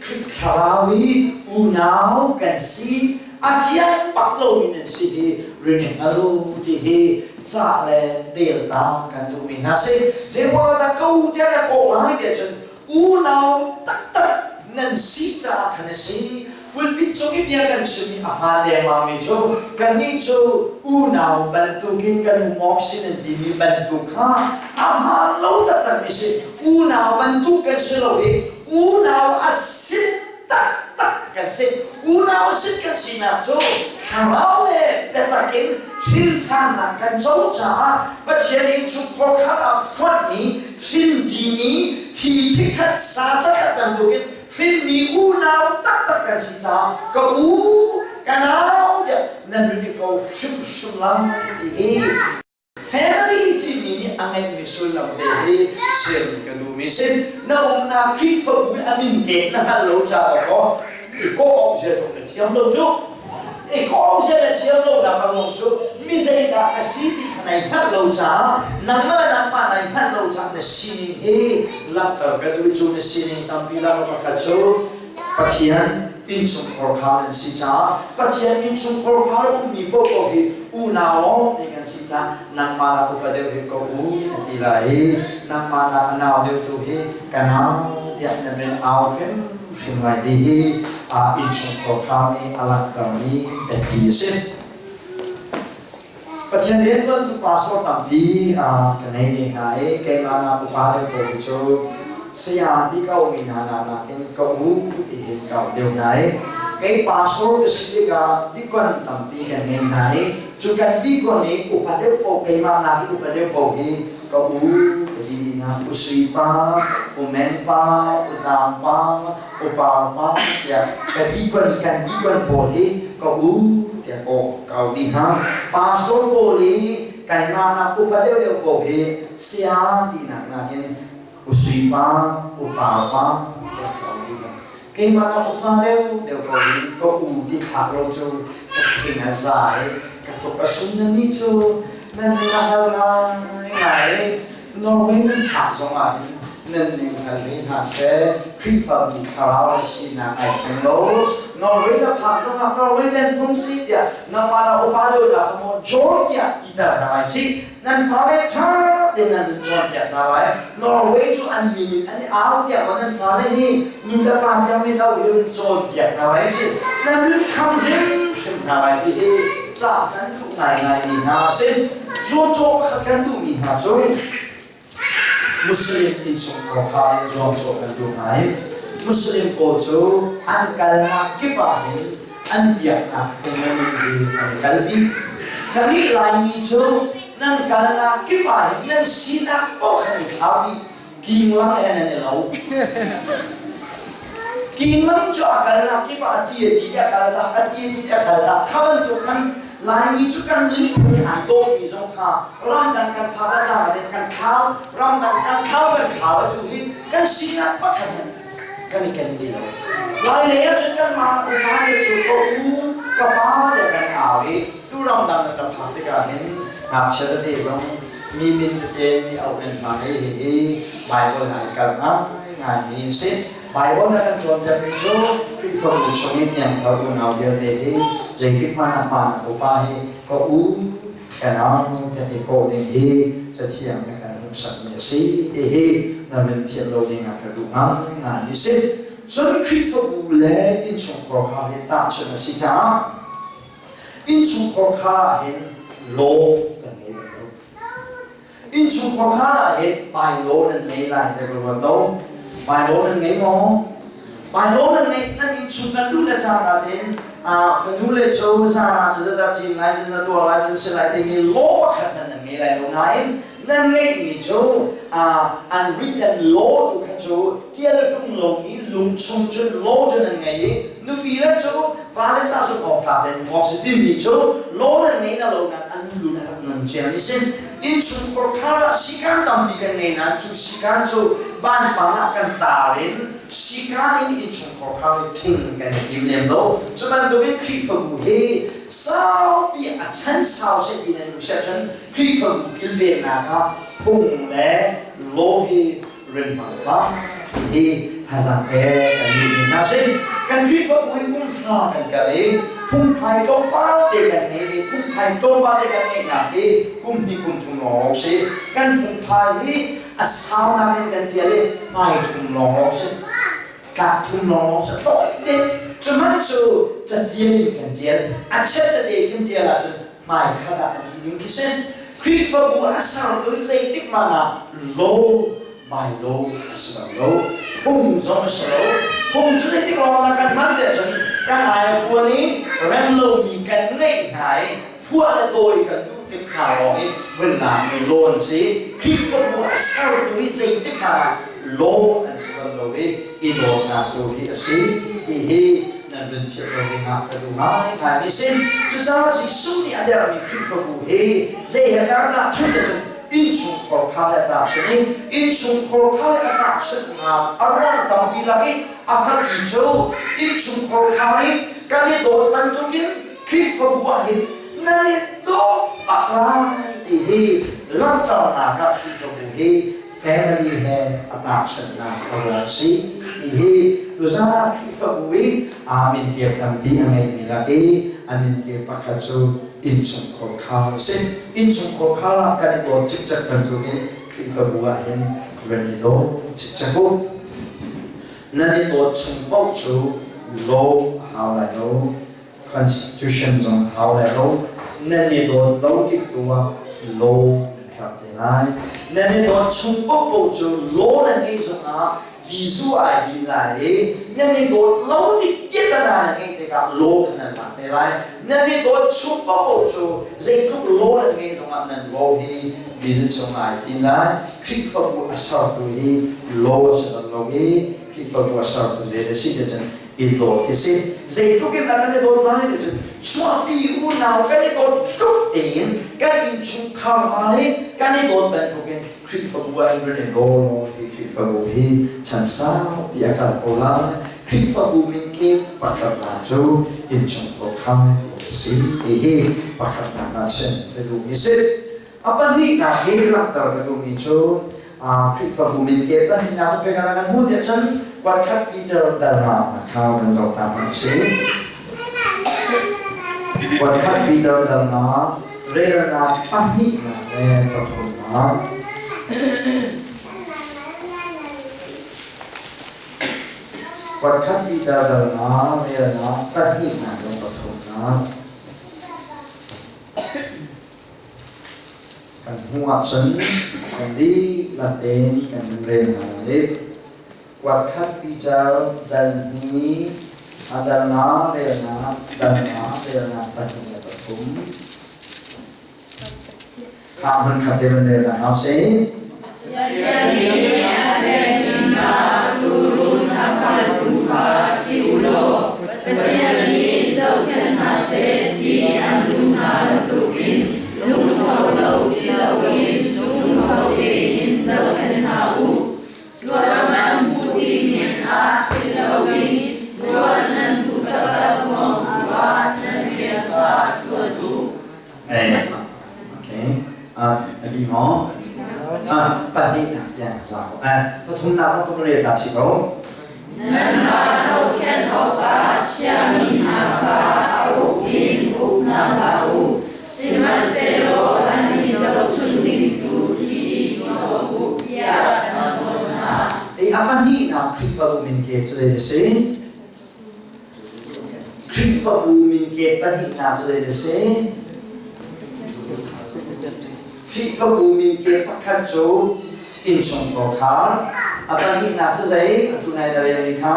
Khrih Thlarau hi unau kan si. A fiang bak lomi nan si hi rin i hngal u ti hi ca le del ta kan duhmi hna si. Zeiruangah ko tiah na kawh lai tiah cun unau taktak nan si caah khan a si. Pulpit cung i bia kan chimmi a hmaan lengmangmi cu kannih cu unau bantukin kan um awk si nan timi bantuk kha a hmaan lo taktakmi si. Unau bantuk kan si lo i unau a si taktak kan si. Unau a si kan sinak cu thlarau le biatak in hrilṭhannak kan co caah Pathian innchungkhar kha ah fonhmi hrin timi thi thikhat sa zakhat bantukin hrinmi unau taktak kan si caah ka u ka nau tiah nan rin i ko hrimhrim lai ti hi family timi nih a ngeihmi sullam te hi chim ka duhmi si. Na umnak Khrihfabu i a min pek na hngalh lo caah kaw i kawh awk zia zong na thiam lo cu. I kawh awk zia na thiam lonak a ruang cu mi zeidah a si ti kha nai hngalh lo caah, nangmah le nangmah nai hngalh lo caah na sining hi langhter ka duh. Cu na sining tampi lak pakhat cu Pathian innchungkhar kha an si caah, Pathian innchungkhar kha ummi paohpaoh hi unau lawng te kan si caah nangmah nak upa deuh hi ka u na ti lai i nangmah nak nau deuh tu hi ka nau tiah nan rin au hrimhrim lai ti hi innchungkhar kha nih a langhtermi biathli a si. Pathian riantuantu pastor tampi ka ngei ve hna i keimah nak upa deuh pawl hi cu saya ti ka aumi hna nak nakin ka u ti hin ka auh deuh hna i kei pastor ka si tikah dikon tampi kan ngei hna i cu kan dikon i upa deuh paoh, keimah nak i upa deuh paoh hi ka u ka ti dih hna. U Sui pa, U Men pa, U Tlang pa, U Par pa tiah ka dikon, kan dikon pawl hi ka u tiah ka auh dih hna. Pastor pawl i keimah nak upa deuhdeuh paoh hi saya tinak nakin U Sui pa, U Par pa tiah ka auh dih hna. Keimah nak upa deuhdeuh ko i ka u ti thlak lo cu ka thing a za i ka tuk a sum. Nan nih cu nan ning a hngal ngaingai i Norway nan phak zong ah hin nan ning hngal ve hna seh. Khrihfabu thlarau sinak ai thleng lo. Norway na phak zong ah Norway nan phung si tiah nangmah na upa deuh nak maw John tiah titer hna lai cih. Nan fale ṭha tein nan cawnpiak hna lai. Norway cu an min in an i au tiah maw nan fale nih nu le pa tiang min auh in cawnpiak hna lai cih. Nan nun kham hrimhrim hna lai ti hi ca kan duh ngaingaimi hna a si. Cucaw pakhat kan duhmi hna cu Muslim innchungkhar kha in zuamcawh kan duh hna i Muslim pawl cu an kalnak kip ah hin an biaknak phung le nunpi an i kalpi. Kannih Laimi cu nan kalnak kip ah hin nan sinak paoh khan i thlau dih. Kinglang he nan i lo. Kinglang cu a kalnak kip ah a ti a ti a kal tak, a ti a ti a kal tak. Kha bantuk khan Laimi cu kan nunphung i ai dawhmi zong kha ramdang kan phak ah cang ah kan thlau, ramdang kan thlau, kan thlau atu hi kan sinak pakhat hmanh kan i ken ti lo. Lailei ah cun kanmah upa le cu ka u, ka pa le kan au i tu ramdang nan ra phak tikah hin ngakchia tete zong mi min tete mi auh nan hmang i hihi Bible ai kal ngaingaimi a si. Bible na kan cawnpiakmi cu Khrihfabu chung i piangthar unau vialte hi zeitik hmanh ah hmaan upa hi ka u, ka nau kan i kawh ding hi Cathiang na kan hmuhsakmi a si ti hi na min thiam lo ding ah ka duh ngaingai mi si. Cun Khrihfabu le innchungkhar kha hi tahchunh a si caah innchungkhar kha ah hin law kan ngei bal lo. Innchungkhar kha ah hin bylaw nan ngei lai ti ka ruat lo. Bylaw nan ngei maw? Bylaw nan ngeih, nan innchung nan luh le cangka tein fanu le cu zan ah cu zat ah ṭin lai, na tuah lai, nan si lai timi law pakhat hmanh nan ngei lai lo nain nan ngeihmi cu unwritten law tu kha cu ṭial ṭung lomi lungchung cun law cu nan ngei i nupi le cu vale ca cu awktlak in awk si timi cu law nan ngei na lo nan an lu na rak nun ciami sin. Innchungkhar khar ah sikan tampi kan ngei nain cu sikan cu vanpang ah kan tar in sikan in innchungkhar khar i thing kan i tim lem lo. Cu bantukin Khrihfabu hi saupi a chan sau seh ti nan duh siah cun Khrihfabu kilvennak ah phung le law hi rin hmang hlah ti hi thazaang pek kan duhmi hna si. Kan Khrihfabu hi kum kum hra kan kal i phungphai tlawmpal te kan ngei i phungphai tlawmpal te kan ngeihnak hi kum hnih kum thum lawng si. Kan phungphai hi a saunak in kan ṭial i hmai thum lawnglawng si. Tlak thum lawnglawng si tawi te. Cu hmanh cu catial in kan ṭial. A chiat tete khin ṭial ahcun hmai khat ah a dih ding khi si. Khrihfabu a sertu zeitik hmanh ah law by law a si bal lo. Phung zong a si lo. Phung cu zeitik lawng dah kan hman ti ahcun kan ai a puan i rem lomi kan ngeih hna i phuah le dawi kan duh tik hna lawng i vun lakmi law an si. Khrihfabu a sertu hi zeitik hmanh ah law an si bal lo i i dawtnak tu hi a si ti hi nan vun philh lo ding ah ka duh ngaingai mi si. Cucaah Jesuh nih a dermi Khrihfabu hi zei he dah tahchunh ahcun innchungkhar kha le a tahchunh i innchungkhar kha le a tahchunhnak a ruang tampi lak i a fapi cu innchungkhar kha i kan i dawt bantukin Khrihfabu ah hin nan i dawt bak lai ti hi langhternak ah Khrihfabu hi family he a tahchunhnak a ruang si ti hi tuzan ah Khrihfabu i aa mintir tampi a ngeimi lak i a mintir pakhat cu innchungkhar khar a si. Innchungkhar khar ah kan i dawt cikcek bantukin Khrihfabu ah hin kan i daw cikcek u. Nan i dawt chung paoh cu law a hau lai lo. Constitution zong a hau lai lo. Nan i dawt lo tik tu ah law nan herh te lai. Nan i dawt chung paohpaoh cu law nan ngeih zongah Jesuh ai din lai i nan i dawt lo tik piahtana nan ngeih tikah law kha nan lak te lai. Nan i dawt chung paohpaoh cu zeitluk law nan ngeih zongah nan law hi Jesuh cung ai tin lai. Khrihfabu a sertu hi law a si bal lo i Khrihfabu a sertu zei a si ti cun i dawt hi si. Zeitluk in dah kan i dawt lai ti cun chuahpi unau kan i dawt tluk tein kan innchungkhar hna nih kan i dawt bantukin Khrihfabu ah hin i daw law hi Khrihfabu hi chan saupi a kal ko lai. Khrihfabu min kip pakhatnak cu innchungkhar kham ti a si ti hi pakhatnak ah chim ka duhmi si. A pahnihnak hi langhter ka duhmi cu Khrihfabu min ke pahnihnak cu pek kan hmuh tiah cun kuatkhat Peter dalma kha kan zoh ta hmanh si. Kuatkhat Peter dalma relnak pahnihnak le pathumnak. Kuatkhat Peter dalma relnak pahnihnak le pathumnak. Kan hmuh ahcun kan dihlak tein kan rel hna lai. Kuatkhat Peter dal hnih a dal nga relnak dal nga relnak pahnih le pathum. Kha hmun khat te van rel hna hau sih. Pathian nih a pekmi hna tuurun a phaltu kha si u law Pathian nih zohkhenh hna seh ti an duh hna bantukin lungtho lo si loin lungtho tein zohkhenh hna u. Rual nan hmuh ti men ah si loin rual nan duh taktak ruang tu ah nan rian kha ṭuan u. Okay. A bi maw? Pahnihnak tiang a za ko. Pathumnak zong kan rel ta si ko. Nanmah zohkhenh awkah chiahmi hna kha a uk in uk hna hlah u, sihmanhsehlaw an i zohchunh ding tu si i zuam u tiah kan nawl hna. A pahnihnak Khrihfabu min ke cu zei a si? Khrihfabu min ke pahnihnak cu zei a si? Khrihfabu min ke pakhat cu innchungkhar khar, a pahnihnak cu zei? Atu nai na relmi kha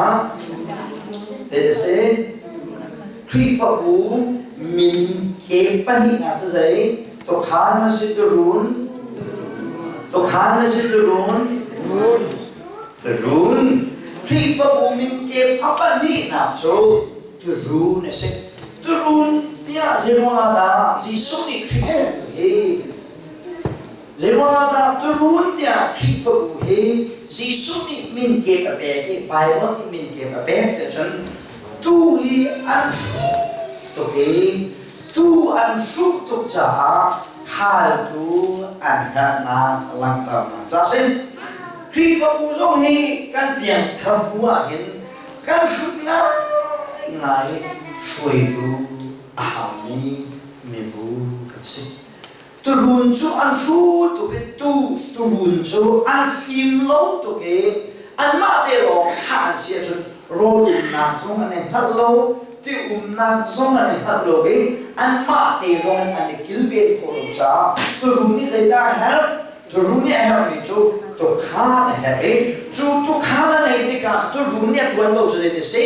zei a si? Khrihfabu min ke pahnihnak cu zei? Tukhan na si turun? Tukhan na si turun? Run. Khrihfabu min ke a pahnihnak cu turun a si. Turun tiah zeiruangah dah Jesuh nih Khrihfabu hi zeiruangah dah turun tiah Khrihfabu hi Jesuh nih min kep a pek i Bible nih min kep a pek ti cun tu hi an hruh tuk i tu an hruh tuk caah khaltu an herhnak langhternak ca si. Khrihfabu zong hi kan piangthar hnu ah hin kan hrut ngai. ngai hruaitu a haumi mibu kan si. Turuun cu an hru tuk i tuu turuun cu an fim lo tuk i anmah te lawng thah an si ahcun rawl umnak zong an i hngalh lo, ti umnak zong an i hngalh lo i anmah te zong in an i kilven khawh lo caah turuun nih zeidah a herh? Turuun nih a herhmi cu tukhaan a herh i cu tukhaan a ngeih tikah turuun nih a ṭuanvo cu zei ti si?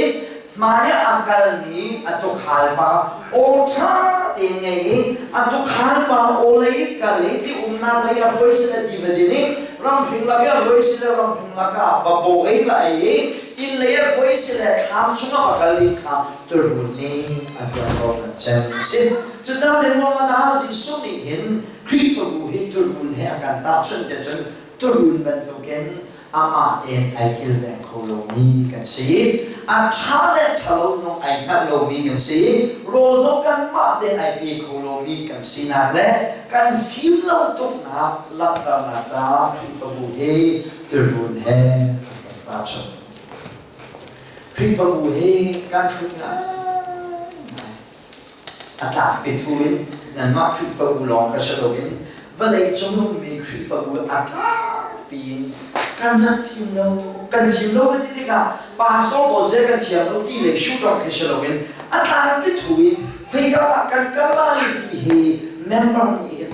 Hmai ah a kalmi a tukhal pa aw ṭha tein ngei i a tukhal pa aw lei kal i ti umnak lei a hruai sile ti va din i ramhring lak i a hruai sile ramhring lakah va baw ei va ei i inn lei a hruai sile thlam chungah va kal ding kha turun nih a ṭuanvo ngan cem a si. Cucaah zeiruangah dah Jesuh nih hin Khrihfabu hi turun he a kan tahchunh tiah cun turun bantukin amah tein ai kilveng kho lomi kan si. A ṭha le ṭhalo zong ai hngalh lomi kan si. Rawl zong kanmah tein ai pe kho lomi kan sinak le kan fim lo tuknak langhternak caah Khrihfabu hi tirun he an kan tahchunh. Khrihfabu hi kan hrut ngaingai. A tlakpi thu in nanmah Khrihfabu lawng ka si loin vawlei cung ummi Khrihfabu a tlakpi in kan rak fim lo. Kan fim lo kan ti tikah pastor pawl zei kan thiam lo ti lei shoot khi si loin a tlakpi thu in khoika ah kan kal lai ti hi member nih hin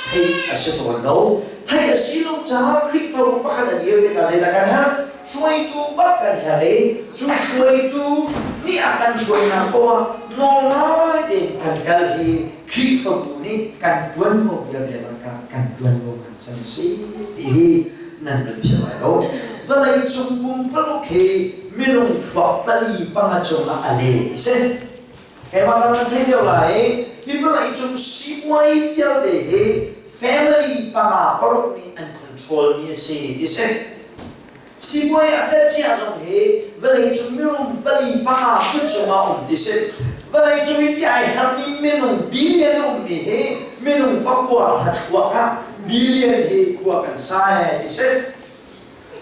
theih a si tawn lo. Theih a si lo caah Khrihfabu pakhat a dir tikah zeidah kan herh? Hruaitu bak kan herh i cu hruaitu nih a kan hruainak poah ah nawl tein kan kal hi Khrihfabu nih kan ṭuanvo vialte lakah kan ṭuanvo ngan cem a si ti hi nan van philh lai lo. Vawlei cung pumpaluk hi minung thluak pali panga cungah a le ti si. Keimah ram nan thei deuh lai i hi vawlei cung sipuai vialte hi family panga paruk nih an control mi a si ti si. Sipuai a tet cia zong hi vawlei cung mirum pali panga kut cungah um ti si. Vawlei cung i ti ai hermi minung billion ummi hi minung pakua hlathuak ah billion hi khua kan sa he ti si.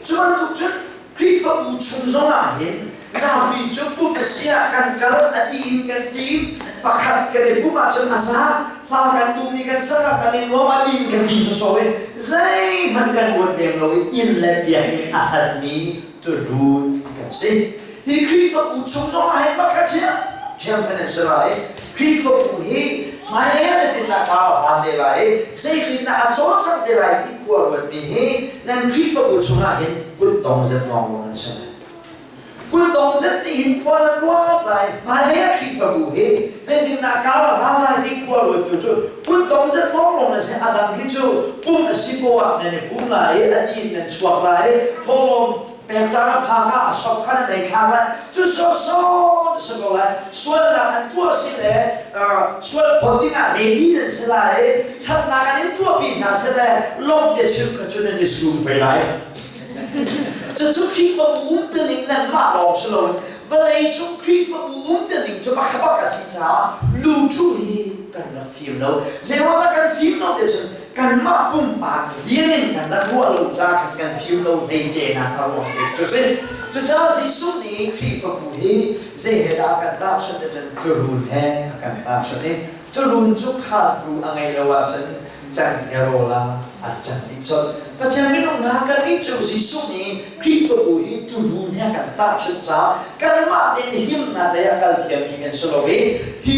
Cu bantuk cun Khrihfabu chung zongah hin zapi cu pumh a si ah kan kal a ti in kan ti pakhat kan i pumh ahcun a za hla kan tum ni kan sak ah kan i nuam a ti in kan ti sawsawh i zeihmanh kan ruat lem lo i inn le biakinn a halmi turun kan si. Hi Khrihfabu chung zongah hin pakhat ṭhiamṭhiam kan in si lai. Khrihfabu hi hmailei ah zeitindah kaa hlan te lai i zeitindah a cawlcangh te lai ti khua ruatmi hi nan Khrihfabu chungah hin kutdong zet lawnglawng an si. Kutdong zet nih hin khua nan ruat lai. Hmailei ah Khrihfabu hi zeitindah kaa hlan lai ti khua ruattu cu kutdong zet lawnglawng nan si. A dang hi cu pumh a si poah ah nan i pum lai i a dih in nan chuak lai i thawhlawm pekcang a phak ah a sop khan an ei thlak lai cu sawsawt a si ko lai sualnak an tuah si le sual phawt ding ah ready nan si lai i ṭhatnak an in tuahpi hna si le lawmh biachim kha cu nan i sum ve lai. Cucu Khrihfabu umtuning nanmah lawng si loin vawlei cung Khrihfabu umtuning cu pakhat bak a si caah lucu hi kan rak fim lo. Zeiruangah kan fim lo ti cun kanmah pumpak rian in kan rak ruah lo caah khan kan fim lo hleicenak a ruang bik cu si. Cucaah Jesuh nih Khrihfabu hi zei he dah a kan tahchunh ti cun turuun he a kan tahchunh i turuun cu khaantu a ngei lo ahcun cenghngia rawl ah a can dih colh. Pathian minung hna kannih cu Jesuh nih Khrihfabu hi turuun he a kan tahchunh caah kanmah tein himnak lei ah kal thiammi kan si lo i hi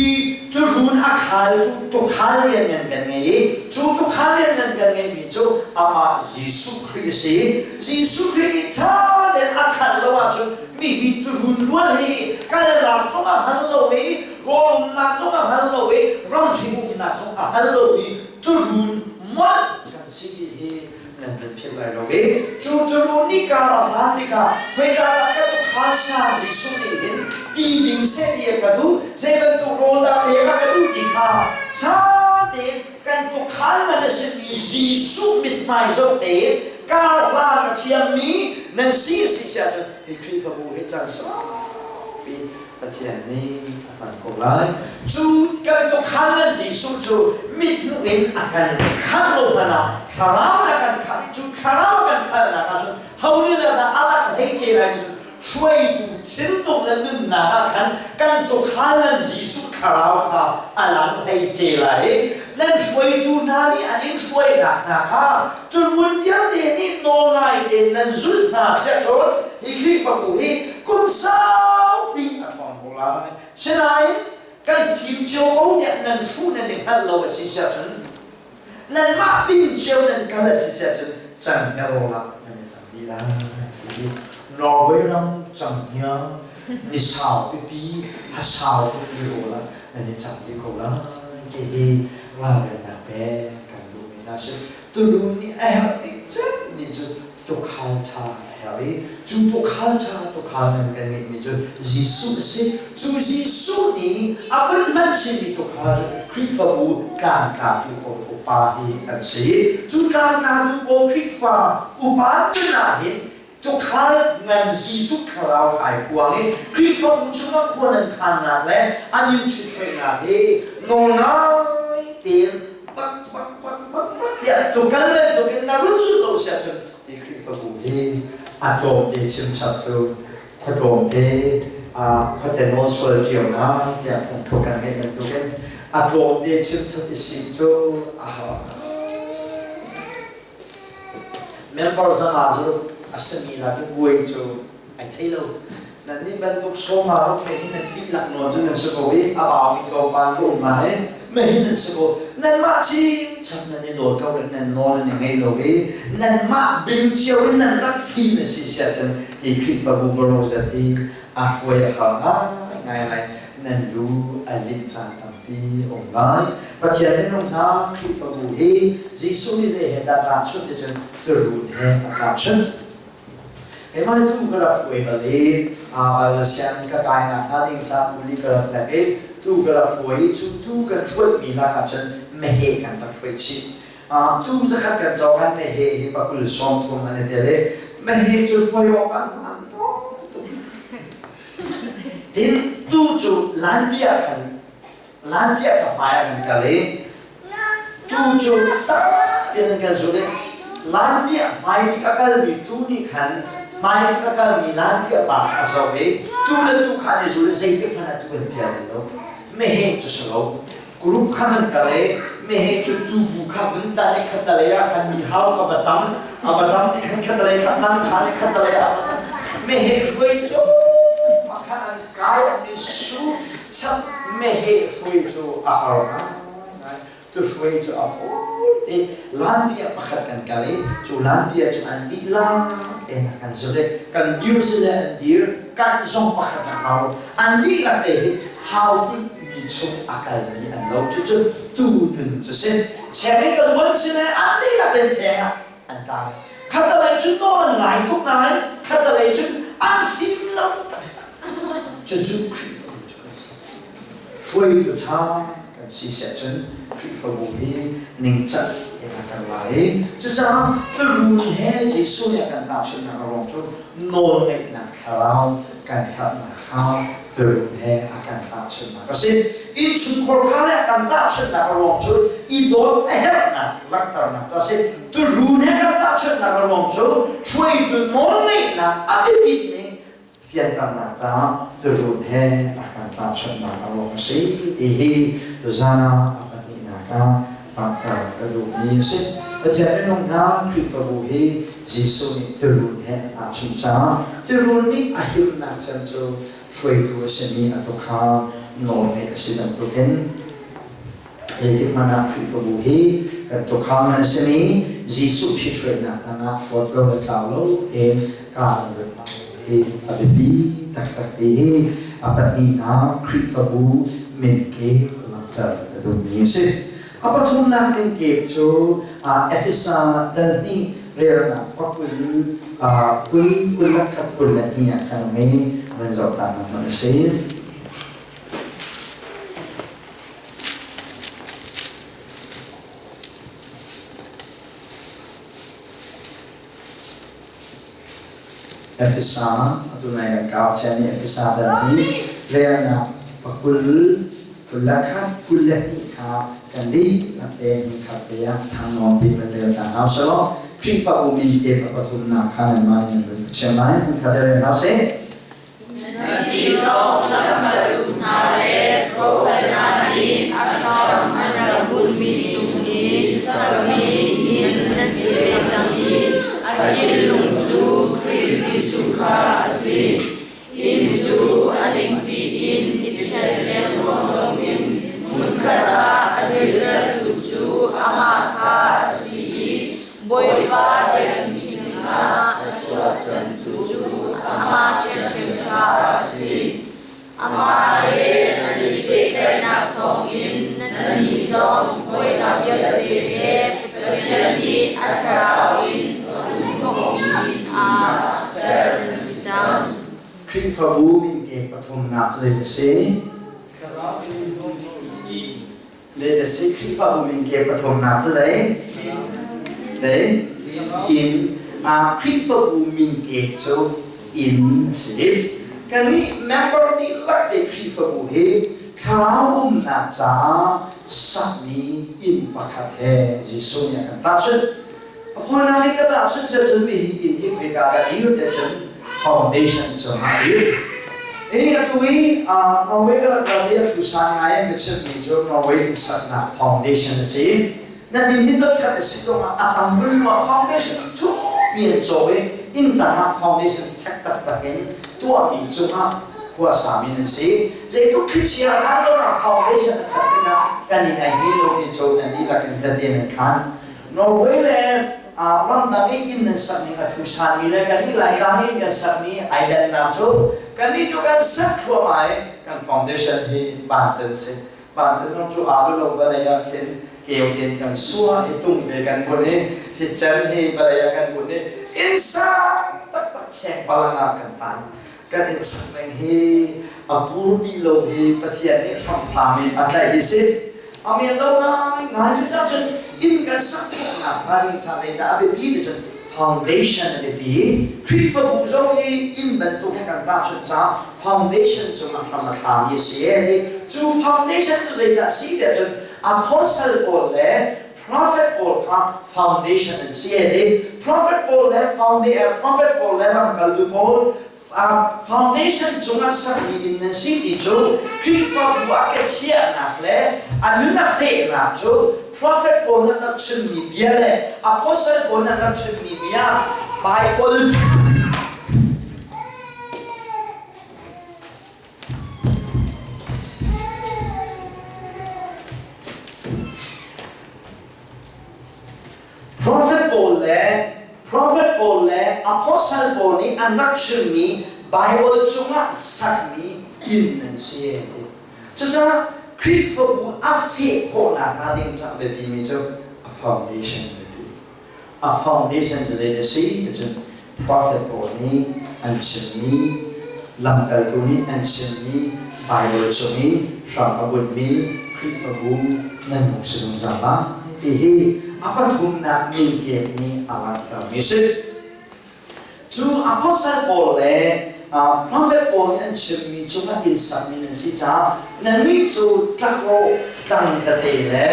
turuun a khaltu tukhal lianngan kan ngei i cu tukhal lianngan kan ngeihmi cu amah Jesuh Khrih a si. Jesuh Khrih nih ṭha tein a khalh lo ahcun mi hi turuun rual hi kalnak zong a hngal lo i rawl umnak zong a hngal lo i ramhring umnak zong a hngal lo i turuun molh kan si ti hi nan kan philh lai lo i cu turuun nih kar a hlan tikah khoika dah ka tukhal sa Jesuh nih hin ti ding seh ti a ka duh, zei bantuk rawl dah pek a ka duh ti kha ṭha tein kan tukhal man a simi Jesuh mithmai zoh tein kar hlan a thiammi nan si a si si ahcun hi Khrihfabu hi caan saupi Pathian nih a hman ko lai. Cu kan tukhal nan Jesuh cu mithmuh in a kan khalh lo hmanh ah thlarau in a kan khalh i cu thlarau a kan khalhnak ahcun ho nih dah a rak hleice lai ti cu hruaitu thinlung le nunnak ah khan kan tuukhal nan Jesuh thlarau kha a lang hlei ce lai i nan hruaitu hna nih an in hruainak hna kha turun vialte nih nawlngai tein nan zulh hna siahcun hi Khrihfabu hi kum saupi a ṭhawng ko lai. Sinain kan fim cio ko tiah nan hruh nan i hngalh lo a si siahcun nanmah bing cio nan kal a si siahcun canghngia rawl ah nan i cang dih lai ti Norway ram canghngia ni sau pipi hasau pipi rawl ah nan i cang dih ko lai ti hi ralrinnak pek kan duhmi hna si. Tulun nih a herh bik cemmi cu tuukhal ṭha a herh i cu tuukhal ṭha tuukhal nan kan ngeihmi cu Jesuh a si. Cu Jesuh nih a vun hman chinmi tuukhal cu Khrihfabu tlangtlatu pawl upa hi an si. Cu tlangtlatu pawl Khrihfa upa nun ah hin tuukhal ngan Jesuh thlarau kai phuang i Khrihfabu chungah khua nan khannak le an in ṭhithruainak hi nawlngai tein bak bak bak bak bak tiah tukal bantukin na run zulh lo siah cun hi Khrihfabu hi a tlawmte chimchap cu khuatlawmte khuate nawl sual cio na tiah phungthluk kan ngeih bantukin a tlawmte chimchap i sim cu a har. Member zanga cu a simi lak i buai cu ai thei lo. Nannih bantuk sawma ruk he hin nan dihlak nawn cu nan si ko i a baumi tlawmpal ka um nain mahin nan si ko. Nanmah cimcap nan i dawl ko le nan nawl nan i ngei lo i nanmah bing cio in nan rak fim a si siahcun hi Khrihfabu barozat hi a hruai a har ngaingai lai. Nan lu a linh caan tampi a um lai. Pathian minung hna Khrihfabu hi Jesuh nih zei he dah tahchunh ti cun turun he a tahchunh. Keimah nih tu ka rak hruai bal i Bible sianginn ka kainak hnga ding ca kuli ka rak lek i tu ka rak hruai i cu tu kan hruaimi lakah cun meheh kan rak hruai chih. Tu zakhat kan cawk ah meheh hi pakul 30 an i tel i meheh cu hruai awk an an tuk. Tin tu cu Lanpia khan Lanpia kha hmai ah kan kal i tu cu tak tin an kan zul i Lanpia hmai bik a kalmi tu nih khan hmai bik a kalmi Lanpia pa kha a zoh i tu le tu kha an i zul i zeitik hmanh ah tu an pial lo. Meheh cu si lo. Group kha an kal i meheh cu tubu kha vun tan i khattalei ah khan mi hau kha va tam a va tam i khan khattalei kha nang ṭhan i khattalei ah va tam meheh hruai cu mah khan an kai an i su chap meheh hruai cu a har ngai tu hruai cu a fawi te lanbia pakhat kan kal i cu lanbia cu an dihlak tein a kan zulh i kan dir si le an dir kan zong pakhat a hau an dihlak te hi hau mi chung a kalmi an lo. Cucu tu nun cu si. Cheng in ka zuan si le an dihlak in cheng ah an tla. Khatalei cun nawl an ngai tuk nain khatalei cun an fim lo taktak. Cucu Khrihfabu cu kan si. Hruaitu ṭha kan si siah cun Khrihfabu hi ningcang in a kan la i cucaah turun he Jesuh nih a kan tahchunhnak a ruang cu nawlngeihnak thlarau kan herhnak kha turun he a kan tahchunhnak a si. Innchungkhar kha le a kan tahchunhnak a ruang cu i dawt a herhnak langhternak cu a si. Turun he kan tahchunhnak a ruang cu hruaitu nawlngeihnak a biapit ning fianternak caah turun he a kan tahchunhnak a ruang a si ti hi tuzan ah a pahnihnak ah langhter ka duhmi a si. Pathian minung hna Khrihfabu hi Jesuh nih turun he a tahchunh caah turun nih a himnak cem cu hruaitu a simi a tukhal nawlngeih a si bantukin zeitik hmanh ah Khrihfabu hi kan tukhal man a simi Jesuh ṭhithruainak tangah fawt lo le tlau lo tein kaan hi a biapi taktak ti hi a pahnihnak Khrihfabu minkep langhter a duhmi a si. A pathumnak minkep cu Efesa dal hnih relnak pakul kul kul le khat kul le hnih ah khan um i van zoh ta hna hmanh a si. Efesa atu nai kan kau ciami Efesa dal hi relnak pakul kul le khat kul le hnih kha kan dihlak tein hmunkhat te ah thangnuam pi kan rel ta hna usih Khrihfabu mi te pathumnak kha nanmah in nan vun chim lai hmunkhat te rel hna usih. Nannih zong lamkaltu hna le profet hna nih a hram an rak bunhmi cung i sakmi inn nan si ve cang i a kil lung cu Khrih Jesuh kha a si. Inn cu a ningpi in i ṭhen lengluang loin hmunkhat ah a dirtertu cu amah kha a si i Bawipa biakinn ah a chuak cangtu cu amah ṭhiamṭhiam kha a si. Amah he nan i pehtlaihnak thawngin nannih zong hawinak vialte he Pathian nih a Thlarau in a um khawhmi inn ah ser nan si cang. Khrihfabu minke pathumnak cu zei a si? Zei a si? Khrihfabu minke pathumnak cu zei? Zei? Inn. Khrihfabu minke cu inn a si. Kannih member dihlak te Khrihfabu hi thlarau umnak caah sakmi inn pakhat he Jesuh nih a kan tahchunh. A fawinak in ka tahchunh cia cun mi hi inn hi khoika dah dir te cun foundation cungah a dir. Hi atu i Norway ka rak kal i a hrusa ngai in ka chimmi cu Norway inn saknak foundation a si. Nan inn hi dot khat a si zongah a tam lulua foundation thukpi an cawh i inn tang ah foundation fek taktak in tuahmi cungah khua sami nan si. Zeitluk thlichia hlan lawngah foundation a ṭhat tikah kan in ai hngil lo ti cu nan dihlak in tete nan khan. Norway le ramdang i inn nan sakning a ṭhu sanmi le kannih Laitlang i inn kan sakmi ai dannak cu kannih cu kan sak thluahmah i kan foundation hi bancen si. Bancen zong cu aa lo vawlei ah khin keu khin kan sua i tung ve kan bunh i hi cem hi vawlei ah kan bunh i inn sang taktak cheng palang ah kan tan. Kan inn sak ning hi a pur dih lo hi Pathian nih hramhram in a tlaih hi si. A men lo ngai ngai cu cun inn kan sak khawhnak hnga ding ca zeidah a biapi ti cun foundation a biapi. Khrihfabu zong hi inn bantuk he kan tahchunh caah foundation cungah hram a thlami a si. Cu foundation cu zeidah a si tiah cun apostle pawl le prophet pawl kha foundation an si. Prophet pawl le prophet pawl le lamkaltu pawl foundation cungah sakmi inn nan si ti cu Khrihfabu a ke chiahnak le a nun a fehnak cu prophet pawl nih an rak chimmi bia le apostle pawl nih an rak chimmi bia Bible Prophet pawl le Prophet pawl le Apostle pawl nih an rak chimmi Bible cungah sakmi inn an si. Cucaah Khrihfabu a feh khawhnak hnga ding caah biapimi cu a foundation biapi. A foundation cu zei a si ticun prophet pawl nih an chimmi, lamkaltu nih an chimmi Bible cung i hram a bunhmi Khrihfabu nan hung si zungzal lai ti hi a pathumnak minkep nih a langhtermi a si. Cu apostle pawl le prophet pawl nih an chimmi cungah inn sakmi nan si caah nannih cu tlakrawh tlang tete le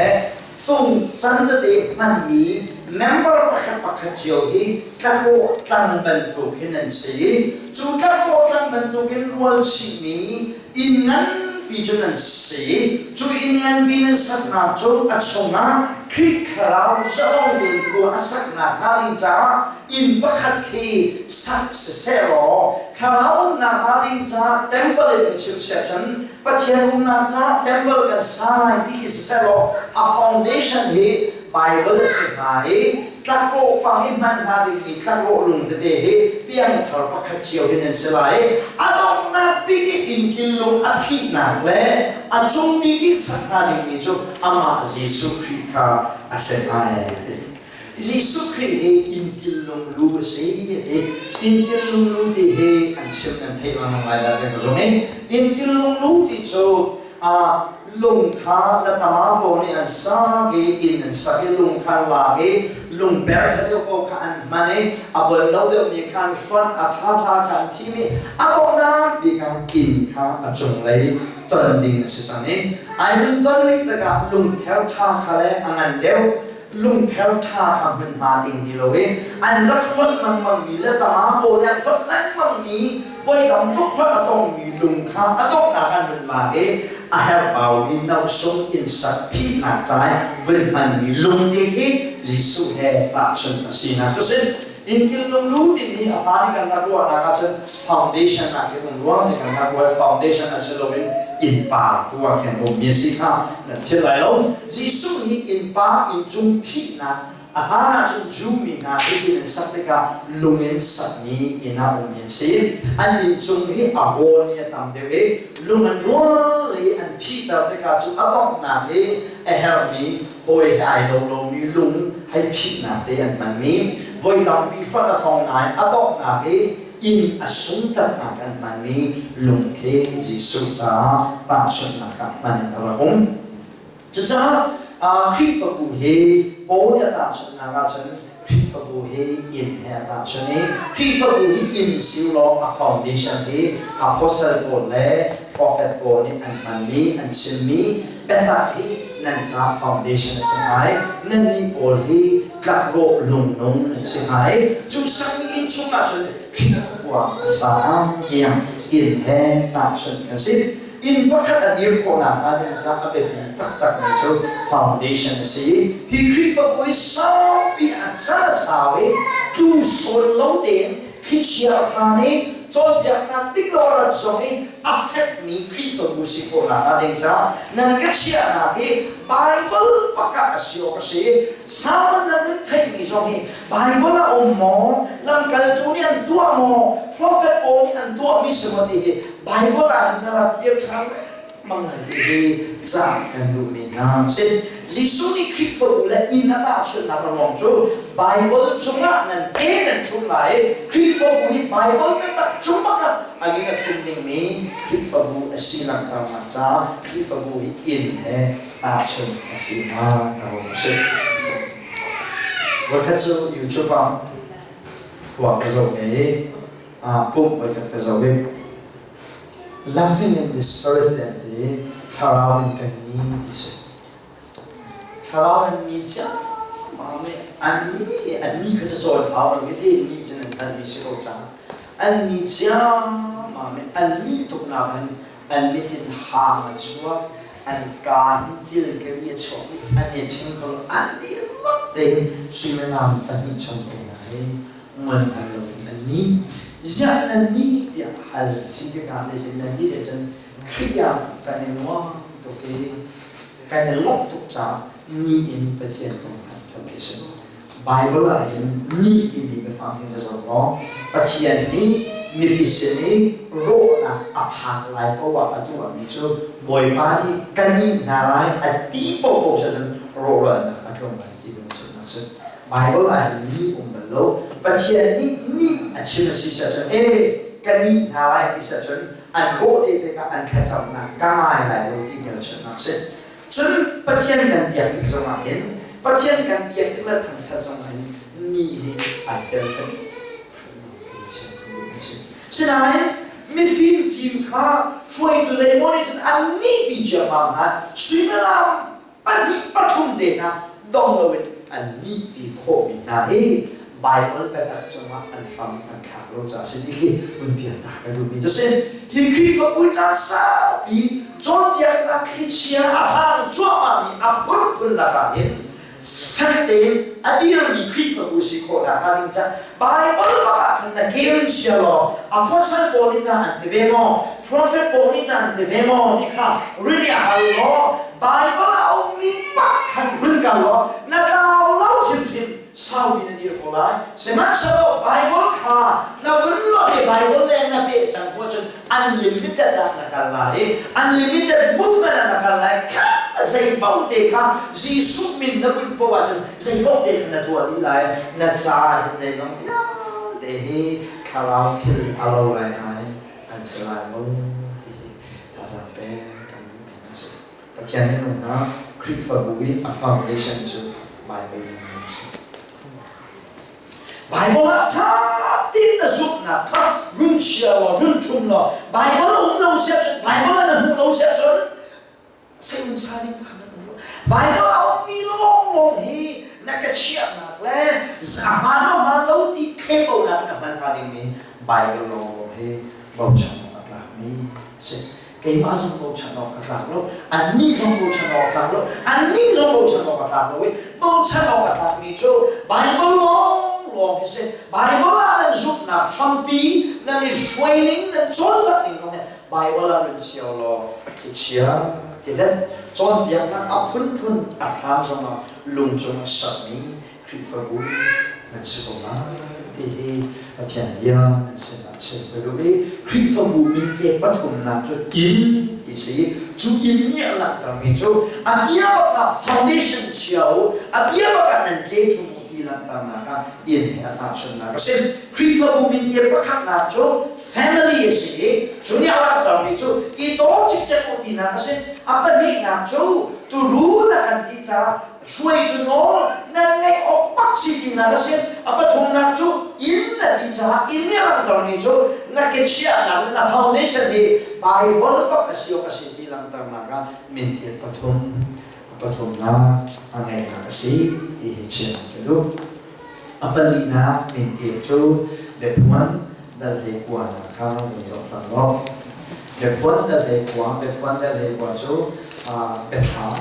tung can tete hmanmi member pakhat pakhat cio hi tlakrawh tlang bantuk hin an si. Cu tlakrawh tlang bantukin rual chihmi inn nganpi cu nan si. Cu inn nganpi nan saknak cu a chungah Khrih Thlarau zalong tein khua a saknak hnga ding caah inn pakhat khi sak siseh law Thlarau umnak hnga ding caah temple in chim siah cun Pathian umnak caah temple kan sa lai ti khi siseh law a foundation hi Bible a si hnga i tlakrawh fang i hman hnga dingmi tlakrawh lung tete hi piangthar pakhat cio hin an si lai i a donghnak bik i innkil lung a phihnak le a cung bik i sak hnga dingmi cu amah Jesuh Khrih kha a si hnga ti. Jesuh Khrih hi innkil lung lu a si ti. Innkil lung lu ti hi an chim nan theih lengmang lai dah ti ka zumh i innkil lung lu ti cu lung kha na tama pawl nih an sak i inn an sak i lung kha an lak i lungper ṭha deuh paoh kha an hman i a bol lo deuhmi kha an hlonh, a ṭhaṭha kha an thim i a donghnak bik ah inn kha a cunglei ton ding a si cang i ai hun ton bik tikah lungpher ṭha kha le a ngan deuh. Lungpher ṭha kha hmunhma ding ti lo i an rak hlonh lengmangmi le tama pawl nih an hlonh lengmangmi voi tam tuk hlonh a tongmi lung kha a donghnak an hun lak i a herhbaumi nosung inn sak phihnak ca i vun hmanmi lung ti khi Jesuh he tahchunh a sinak cu si. Innkil lunglu timi a hmaan i kan rak ruahnak ahcun foundation ah khin um ruang ti kan rak ruah foundation ah si loin innpa tu ah khin ummi a si kha nan philh lai lo. Jesuh nih innpa inncung thihnak a hlan ahcun Jew mi hna hi inn an sak tikah lung in sakmi inn ah ummi an si. An inncung hi a hawnmi a tam deuh i lung an rual i an phihter tikah cu a donghnak hi a herhmi hawi he ai lo lomi lung hei phihnak te an hmanmi voi tampi hlonh a tong nain a donghnak i inn a sungtatnak an hmanmi lung khi Jesuh caah tahchunhnak ah hman in a rak um. Cucaah Khrihfabu hi Paul nih a tahchunhnak ahcun Khrihfabu hi inn he a tahchunh i Khrihfabu hi inn si law a foundation hi apostle pawl le prophet pawl nih an hmanmi an chimmi biatak hi nan ca foundation a si hnga i nannih pawl hi tlakrawh lungnung an si hnga i cu sakmi inn chungah cun Khrih khua a sa tiang inn he tahchunh kan si. Inn pakhat a dir khawhnak hnga ding caah a biapi taktakmi cu foundation a si i hi Khrihfabu hi saupi a can a sau i tu sawn lo tein thlichia a hran i cawnpiaknak dik lo a rat zong i a fekmi Khrihfabu si khawhnak hnga ding caah nan ka chiahnak hi Bible pakhat a si awk a si i sermon nan hun theihmi zong hi Bible a um maw lamkaltu nih an tuah maw prophet pawl nih an tuahmi si maw ti hi Bible ah hin na rak dir ṭhan lengmang lai ti hi ca kan duhmi hna a si. Jesuh nih Khrihfabu le inn a tahchunhnak a ruang cu Bible cungah nan ke nan ṭhum lai i Khrihfabu hi Bible biatak cung bakah a min a ṭhum dingmi Khrihfabu a si langhternak caah Khrihfabu hi inn he tahchunh a si hna a ruang a si. Voikhat cu YouTube ah khua ka zoh ve i pumh voikhat ka zoh i laughing in the spirit an ti thlarau in kan ni ti si thlarau in ni ciammam i an ni an ni kha cu cawn hau lo ti ni cun an hngalhmi si ko cang an ni ciammam i an ni tuknak in an mit in hang a chuak an kaa hin cil kari a chuak i an i ṭhing kho an dihlak tein suimilam pahnih chung te hna hi ngon hngal loin an ni. Ziah nan ni tiah hal a si tikah zeitin nan ni te cun Khrih ah kan i nuam tuk i kan i lawmh tuk caah ni in Pathian kong thangṭhat a si. Bible ah hin ni timi biafang hi na zoh law Pathian nih mipi sin i rawhnak a phak lai poah a tuahmi cu Bawipa nih ka nih hna lai a ti paohpaoh cun rawhralnak a tlung lai ti bantuk a si. Bible ah hin ni um bal lo. Pathian nih ni a chim a si cun e ka nih hna lai ti cun an rawh te tikah an thlacamnak ka ngai lai lo ti hmelchunhnak si. Cun Pathian kan biak tik zongah hin Pathian kan biak tik le thangṭhat zongah hin ni hi ai tel hrim. Sinain mifim fim kha hruaitu zeimaw nih cun an nih pi ciammam hna suimilam pahnih pathum te hna dong loin an nihpi khawhmi hna hi Baibal biatak cungah an hram an thlak lo caah a si ti khi vun pianter ka duhmi cu si. Hi Khrihfabu caan saupi cawnpiaknak thlichia a hrang cuahmahmi a phunphun lakah hin fek tein a dirmi Khrihfabu si khawhnak hnga ding caah Baibal bak ah khan na ke in chia law apostle pawl nih tah an ti ve maw prophet pawl nih tah an ti ve maw ti kha really a hal law Baibal ah a ummi pak khan run kal law na tlau lo hrimhrim saupi na dir ko lai sihmanhsehlaw Baibal kha na vun lo i Baibal leng na peh cang ko cun unlimited ah na kal lai i unlimited movement ah na kal lai kha zei paoh te kha Jesuh min na bunh poah ahcun zei paoh te kha na tuah dih lai na caah hin zeizong vialte hi thlarau thil a lo lai nain an si lai lo ti hi thazaang pek kan duh men a si. Pathian minung hna Khrihfabu i a foundation cu Bible nung a si. Bible ah ṭha tein na zumhnak kha run chia law run ṭhum law Bible um lo siah cun Bible ah na hmuh lo siah cun seihun sa ding kha na um lo. Bible a ummi lawnglawng hi na biachiahnak le a hmaan lo hmaan lo ti thlebonak in a hman hnga dingmi Bible lawnglawng hi bochan awk a tlakmi a si. Keimah zong bochan awk ka tlak lo, annih zong bochan awk a tlak lo, annih zong bochan awk a tlak lo i bochan awk a tlakmi cu Bible lawnglawng hi si. Bible ah nan zumhnak hrampi, nan i hruaining, nan cawlcangh ning zong hi Bible ah run cio law thlichia tilet cawnpiaknak a phunphun a hram zongah lung cung a sakmi Khrihfabu nan si ko lai ti hi Pathian bia nan sinah chim ka duh i Khrihfabu min ke pathumnak cu inn ti si i cu inn nih a langhtermi cu a bia bak ah foundation chia u, a bia bak ah nan ke ṭhum u ti langhternak ah inn he a tahchunhnak a si. Khrihfabu min ke pakhatnak cu family a si i cu nih a langhtermi cu i daw cikcek u tinak a si. A pahnihnak cu turun a kan ti caah hruaitu nawl nan ngeih awk bak si tinak a si. A pathumnak cu inn na ti caah inn nih a langhtermi cu na ke chiahnak le na foundation hi Bible bak a si awk a si ti langhternak ah mintiat pathum a pathumnak a ngeihnak a si ti hi chim ka duh. A palinak mintiat cu biaphuan dal hlei kua hna kha vun zoh ta law. Biaphuan dal hlei kua, biaphuan dal hlei kua cu biathlam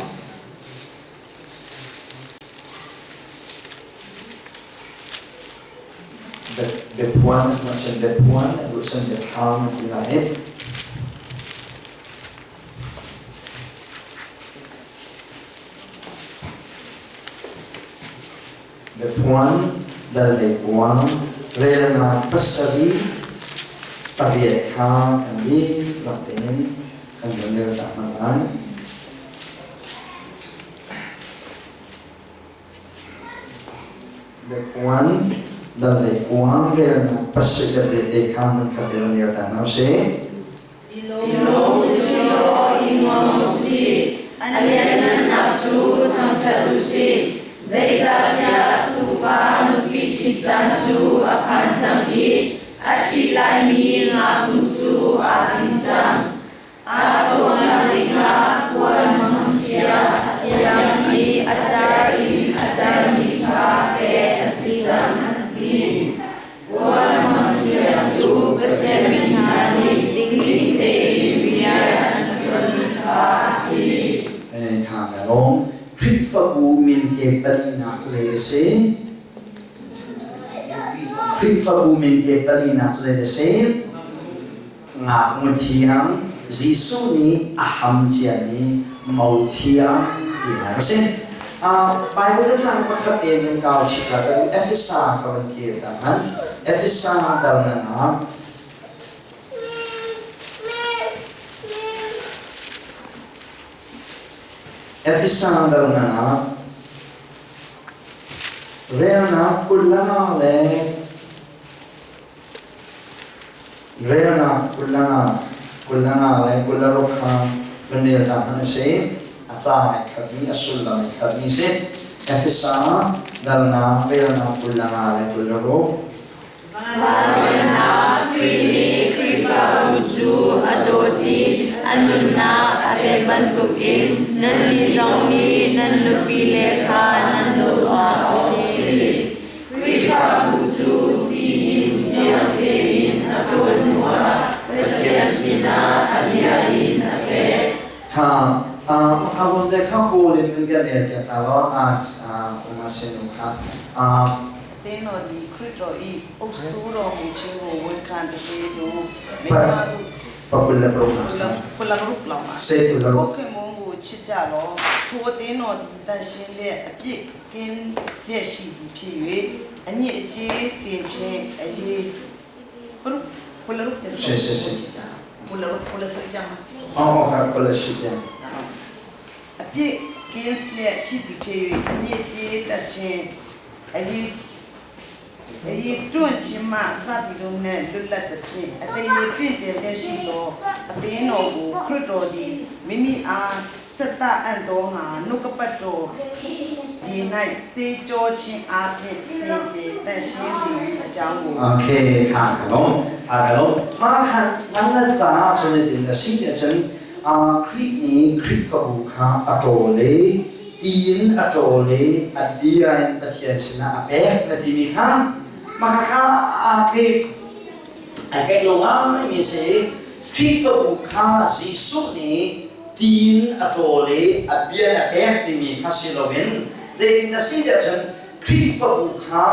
Biaphuan cun biaphuan a duh cun biathlam an ti lai i biaphuan dal lei kuang relnak pasarih pariat kha kan dihlak tein kan vun rel ta hna lai. Biakuan dal le kuang relnak pasarih le riat te kha hmunkhat in rel ta hna usih. I lawm usih law i nuam usih. A lianngannak cu thangṭhat usih. Zeicahtiah tuufa nupi ṭhit caan cu a phan cang i a ṭhit laimi ngaknu cu aa tim cang. Aa thuamnak dingah puan hmangṭhia a thiang i a car in a carmi kha pek a si cang an ti. Puan hmangṭhia cu Pathian mi hna nih ding tein rian an ṭuanmi kha a si. Kha ka lawm. Khrihfabu min ke palinak cu zei a si? Khrihfabu min ke palinak cu zei a si? Ngaknu thiang Jesuh nih a ham ciami mo thiang tinak a si. Bible cang pakhat te nan kau chih la ka duh. Efesa ka van kir ta hman. Efesa dal nan ah Efesa dal nan ah relnak 25 le Relnak 25 le 26 kha van rel ta hmanh u sih. A ca ai khatmi, a sullam ai khatmi si. Efesa dalnak relnak 25 le 26. Vannak Khrih nih Khrihfabu cu a dawt i a nunnak a pek bantukin nannih zong nih nan nupile kha nan dawt hna awk a si. Khrihfabu cu ti in thiang tein a ṭawl hnuah Pathian sinah a bia in a pek. Ha a von te kha Paul in kan kan el piak ta law a uma sinu kha အသင်းတော်သည်ခရစ်တော်၏အုပ်စိုးတော်မူခြင်းကိုဝန်ခံတဲ့သို့မိန်းမတို့ pakul le paruk kha ခုလရုပ်လောင်ပါ sei tu la ကိုခင်မုန်းကိုချစ်ကြလောထိုအသင်းတော်သည်တန်ရှင်းတဲ့အပြစ်ကင်းလျက်ရှိသည်ဖြစ်၍အညစ်အကြေးတင်ခြင်းအရေးခုခုလရုပ် ရှိရှိရှိ ခုလရုပ်ခုလစကြမှာ အော်ခါပလရှိတယ် အပြစ်ကင်းလျက်ရှိသည်ဖြစ်၍အညစ်အကြေးတတ်ခြင်းအရေးအရေးတွန့်ခြင်းမှစသည်တို့နှင့်လွတ်လပ်သဖြင့်အသေးရပြည့်တယ်လျက်ရှိသောအသင်းတော်ကိုခရစ်တော်သည်မိမိအားဆက်တအံ့သောငါနှုတ်ကပတ်တော်ဒီ၌စေကြောခြင်းအပြင်စင်ကြယ်တန်ရှင်းစေအကြောင်းကို โอเคခါကလုံးခါကလုံးမာခန်နန်လသာချွနေတယ်ရှိတဲ့ချင်အာခရစ်နီခရစ်ဖဘူခါအတော်လေး Tiin a ṭawl i a bia in Pathian sinah a pek na timi kha mah kha aa tlek ai tlaih lo ngaimi a si. Khrihfabu kha Jesuh nih tiin a ṭawl i a bia in a pek timi kha si loin zeitin a si tiah cun Khrihfabu kha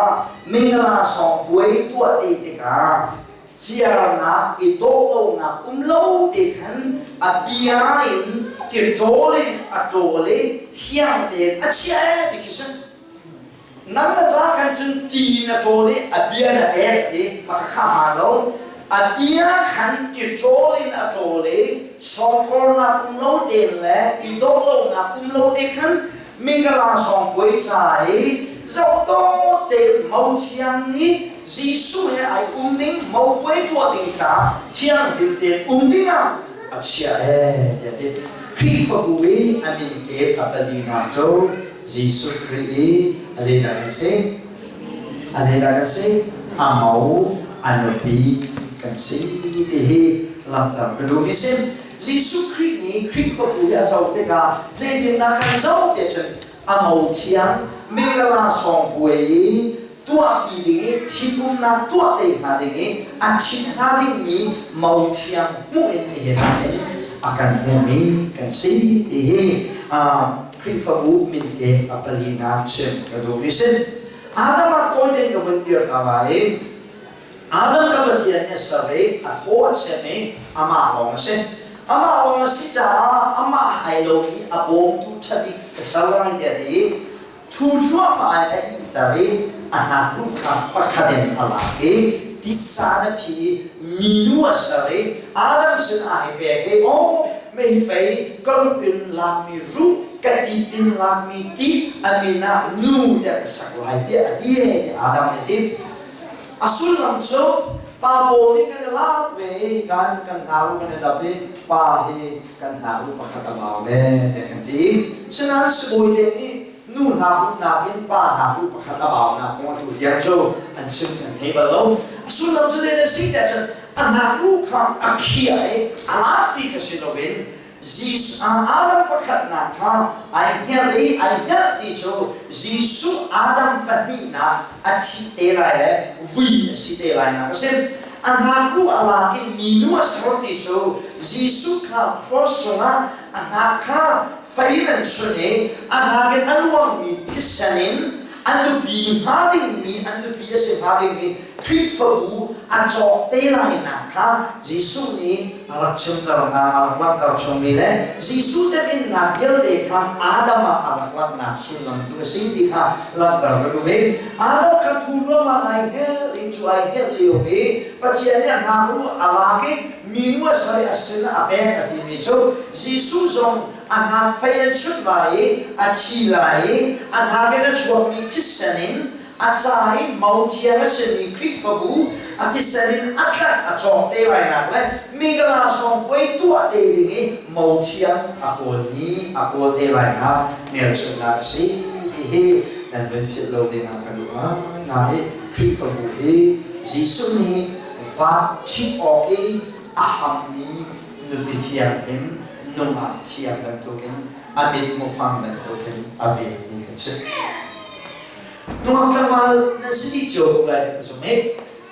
mingala sawngpuai tuah ti tikah ciarnak i dawh lonak um lo te khan a bia in ki ṭawl in a ṭawl i thiang tein a chiah ee ti khi si. Nang na ca khan cun ti in a ṭawl i a bia na pek ti maka kha hmaan lo. A bia khan ti ṭawl in a ṭawl i sawngkawrnak um lo tein le i dawh lonak um lo te khan mingala sawngkuai ca i zohdaw tein mo thiang i Jesuh he ai um ding mo puai tuah ding caah thianghlim tein um dingah a chiah ee tiah ti. Khrihfabu i a min kep a palinak cu Jesuh Khrih i a zeidah kan si? A zeidah kan si? A mo, a nupi kan si ti hi langhter ka duhmi si. Jesuh Khrih nih Khrihfabu hi a zoh tikah zeitindah kan zoh tiah cun a mo thiang mingala sawngpuai i tuahpi ding i ṭhitumnak tuah te hnga ding i a ṭhit hnga dingmi mo thiang hmuh in nihin ah hin a kan hmuhmi kan si ti hi Khrihfabu minke a palinak chim ka duhmi si. Adam ah tawi tein ka vun dir ta lai. Adam ka Pathian nih a ser i a thaw a chem i amah lawng a si. Amah lawng a si caah amah hai lomi a bawmtu ṭha bik ka ser lai tiah a ti i thu hluahmah in a ihter i a hnakruh kha pakhat in a lak i tisa na phi i minu a ser i Adam sin ah hei pek i, "Aw, mei pei ka ruh in lakmi ruh, ka tit in lakmi ti, a min ah nu tiah ka sak lai," tiah a ti tiah Adam nih a ti. A sullam cu pa pawl nih kan i lak ve i kan kan hna u kan i dap i pa hi kan hna u pakhat a bau ve tiah kan ti. Sinain sibawi te nih nu hna hutnak in pa hna hu pakhat a baunak kong atu tiang cu an chim kan thei bal lo. A sullam cu zei na si tiah cun a hnak-lu kha a khiah i a lak ti kha si loin Jesuh Adam pakhatnak kha ai hngerh i ai hngerh ti cu Jesuh Adam pahnihnak a thih te lai le vui a si te lainak a si. A hngaknu a lak i minu a ser ti cu Jesuh kha cross cungah a hngak kha fei in an chunh i a hngak in a luangmi thisen in a nupi hnga dingmi an nupi a si hnga dingmi Khrihfabu a cawk te lainak kha Jesuh nih a rak chimter hna, a rak langhter chungmi le Jesuh teminnak vialte kha Adam ah a rak langhnak sullam tu a si ti kha langhter ka duh i Adam kha thu ruangah ai hngelh i cu ai hngelh lio i Pathian nih a hngakru a lak i minu a ser i a sin ah a pek a timi cu Jesuh zong a hngak fei an chunh lai i a thi lai i a hngak in a chuakmi thisen in a ca i mothiang a simi Khrihfabu a thisen in a tlanh a cawk te lainak le mingala sawngpuai tuah te ding i mothiang a kawlmi a kawl te lainak hmelchunhnak a si ti hi nan vun philh lo dingah ka duh ngaingai i Khrihfabu hi Jesuh nih va ṭhit awk i a hammi nupi thianghlim nungak thiang bantukin a mit mufang bantukin a venmi kan si. Nungak tlangval nan si dih cio ko lai kan zumh i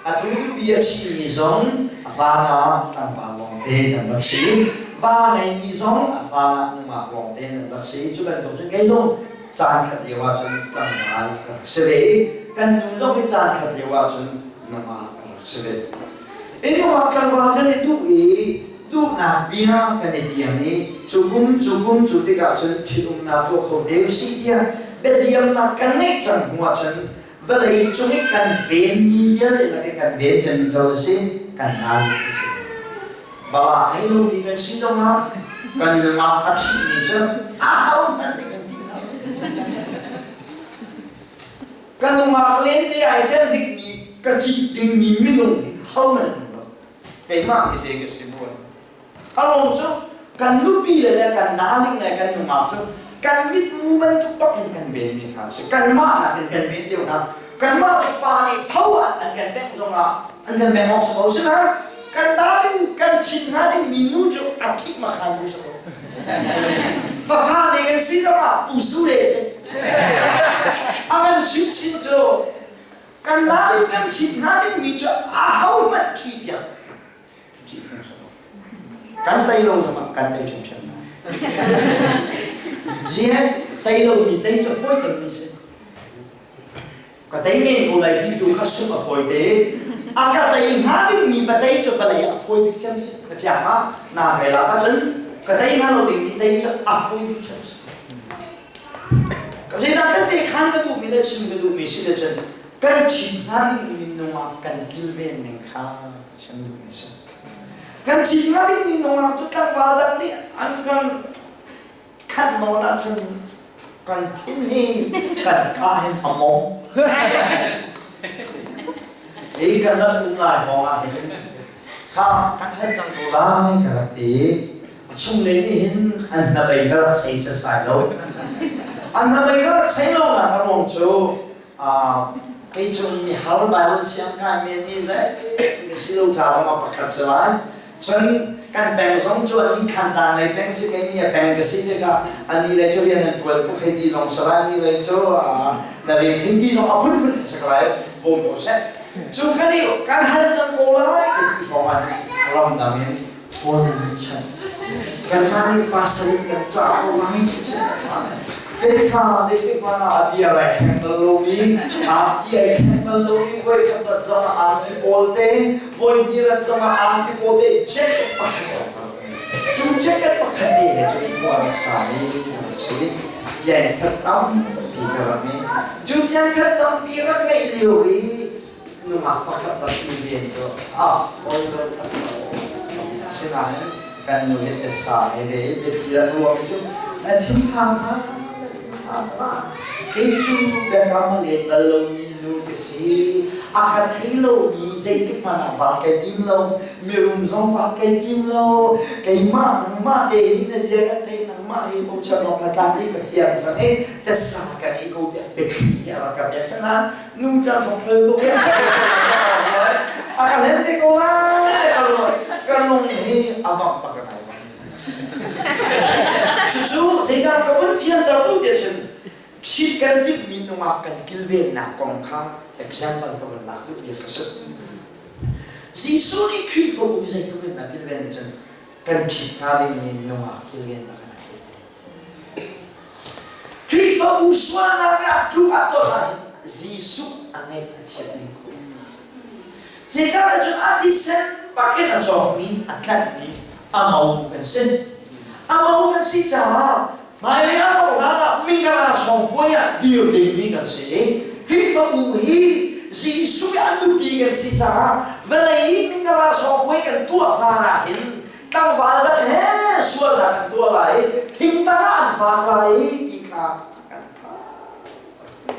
atu nupi a ṭhimi zong a hlan ah tlangval lawngte nan rak si. Va ngeimi zong a hlan ah nungak lawngte nan rak si. Cu bantuk cun kei zong caan khat lio ahcun tlangval ka rak si ve i kan nu zong hi caan khat lio ahcun nungak a rak si ve. I nungak tlangval kan i duh i duhnak bia kan i tiam i cu kum cu kum cu tikah cun ṭhitumnak tuah kho te usih tiah biatiamnak kan ngeih cang hnu ahcun vawlei cung i kan venmi vialte lak i kan ven cemmi ko a si, kan nal a si. Bala ngei lomi kan si zongah kan nungak a ṭhihmi cu ahohmanh nih kan ti hna. Kan nungak lente ai celh dingmi ka ṭih dingmi minung hi hohmanh an um lo. Keimah hi te ka si buan. A ruang cu kan nupi le kan darling le kan nungak cu kan mitmu bantuk bak in kan venmi hna a si. Kanmah nakin kan ven deuh hna. Kanmah cu pa nih tho ah an kan bengh zongah an kan bengh awk si ko. Sinain kan darling kan ṭhit hnga dingmi nu cu a ṭhih makhan nu si ko. Pafa ne kan si zongah pu su le si. A kan chim chin cu kan mah kan chim hna dingmi cu ahohmanh ṭhi piak. Kan tei lo zongah kan tei ṭhiamṭhiam hna. Zian tei lomi tei cu fawi cemmi si. Ka tei men ko lai ti tu kha sungh a fawi te. A ka tei hnga dingmi va tei cu vawlei ah a fawi bik cem si. Na fiang ma? Na kai lak ahcun ka tei hnga lo dingmi tei cu a fawi bik cem si. Ka zeidah kan te khan ka duhmi le chim ka duhmi si le cun kan ṭhit hnga dingmi nungak kan kilven ning kha ka chim duhmi si. Kan ṭhit hnga dingmi nungak cu tlangval dang nih an kan khat nawn ahcun kan thin hi kan ka hin a mong. Hi kan rak um lai hrawng ah hin kha kan hal cang ko lai ka rak ti. A chungle nih hin an hnabei ka rak sei setsai lo. An hnabei ka rak sei lo nak a ruang cu kei cu mihar Bible siang kai men nih le ka si lo ca zong ah pakhat si lai. Cun kan peng zong cu ani Thantlang lei peng si kei mi a peng ka si tikah ani lei cu rian an ṭuan tuk hei ti zong si lai, ani lei cu na rian hei ti zong a phunphun si ko lai, bawm ko seh. Cu kan i kan hal cang ko lai ka ti hrawng ah ramdang in phone in an chanh. Kanmah nih pasal in kan cah ko lai ti si. Kei kha zeitik hmanh ah a bia ai kheng bal lomi, a ti ai kheng bal lomi, voi khat rat zong ah angki pawl te, voi hnih rat zong ah angki pawl te jacket pakhat cu jacket pakhat te he cun khua rak sami kan si. Biang khat tampi ka rak ngei. Cu biang khat tampi rak ngeih lio i nungak pakhat rak i ven cu a fawi lo tak lo. Asinain kan nu hi tasa he ve i biathli rak ruahmi cu na thinphang hlah, na thinphang hlah. Kei cu biakam a let bal lomi nu ka si. A ka thei lomi zeitik hmanh ah va kai tim lo, mirum zong va kai tim lo. Keimah nangmah te hi na zia kan thei, nangmah hi bochan awk na tlak i ka fiang cang i tasa ka ngei ko tiah biathli a rak ka pek. Asinain nu caan thong fel tuk i a ka hlen te ko lai ka ruah ka lung hi a vang bak ngai cucu zeidah ka vun fianter tu ti cun ṭhit kan timhmi nungak kan kilvennak kong kha example ka vun lak duh bia ka si. Jesuh nih Khrihfabu zeitluk in a kilven cun kan ṭhit hnga dingmi nungak kilvennak in a kilven. Khrihfabu sualnak ah tluk ah tuah hlah Jesuh a ngeih a chiat ning khu. Zeicahtiah cun a thisen bakin a cawkmi, a tlanhmi a mo kan si. A mo kan si caah hmailei a mo hlan ah mingala sawngpuai ah dir dingmi kan si i Khrihfabu hi Jesuh i a nupi kan si caah vawlei i mingala sawngpuai kan tuah hlan ah hin tlangval dang he sualnak an tuah lai i thingtang ah an fak lai i ti kha kan phak.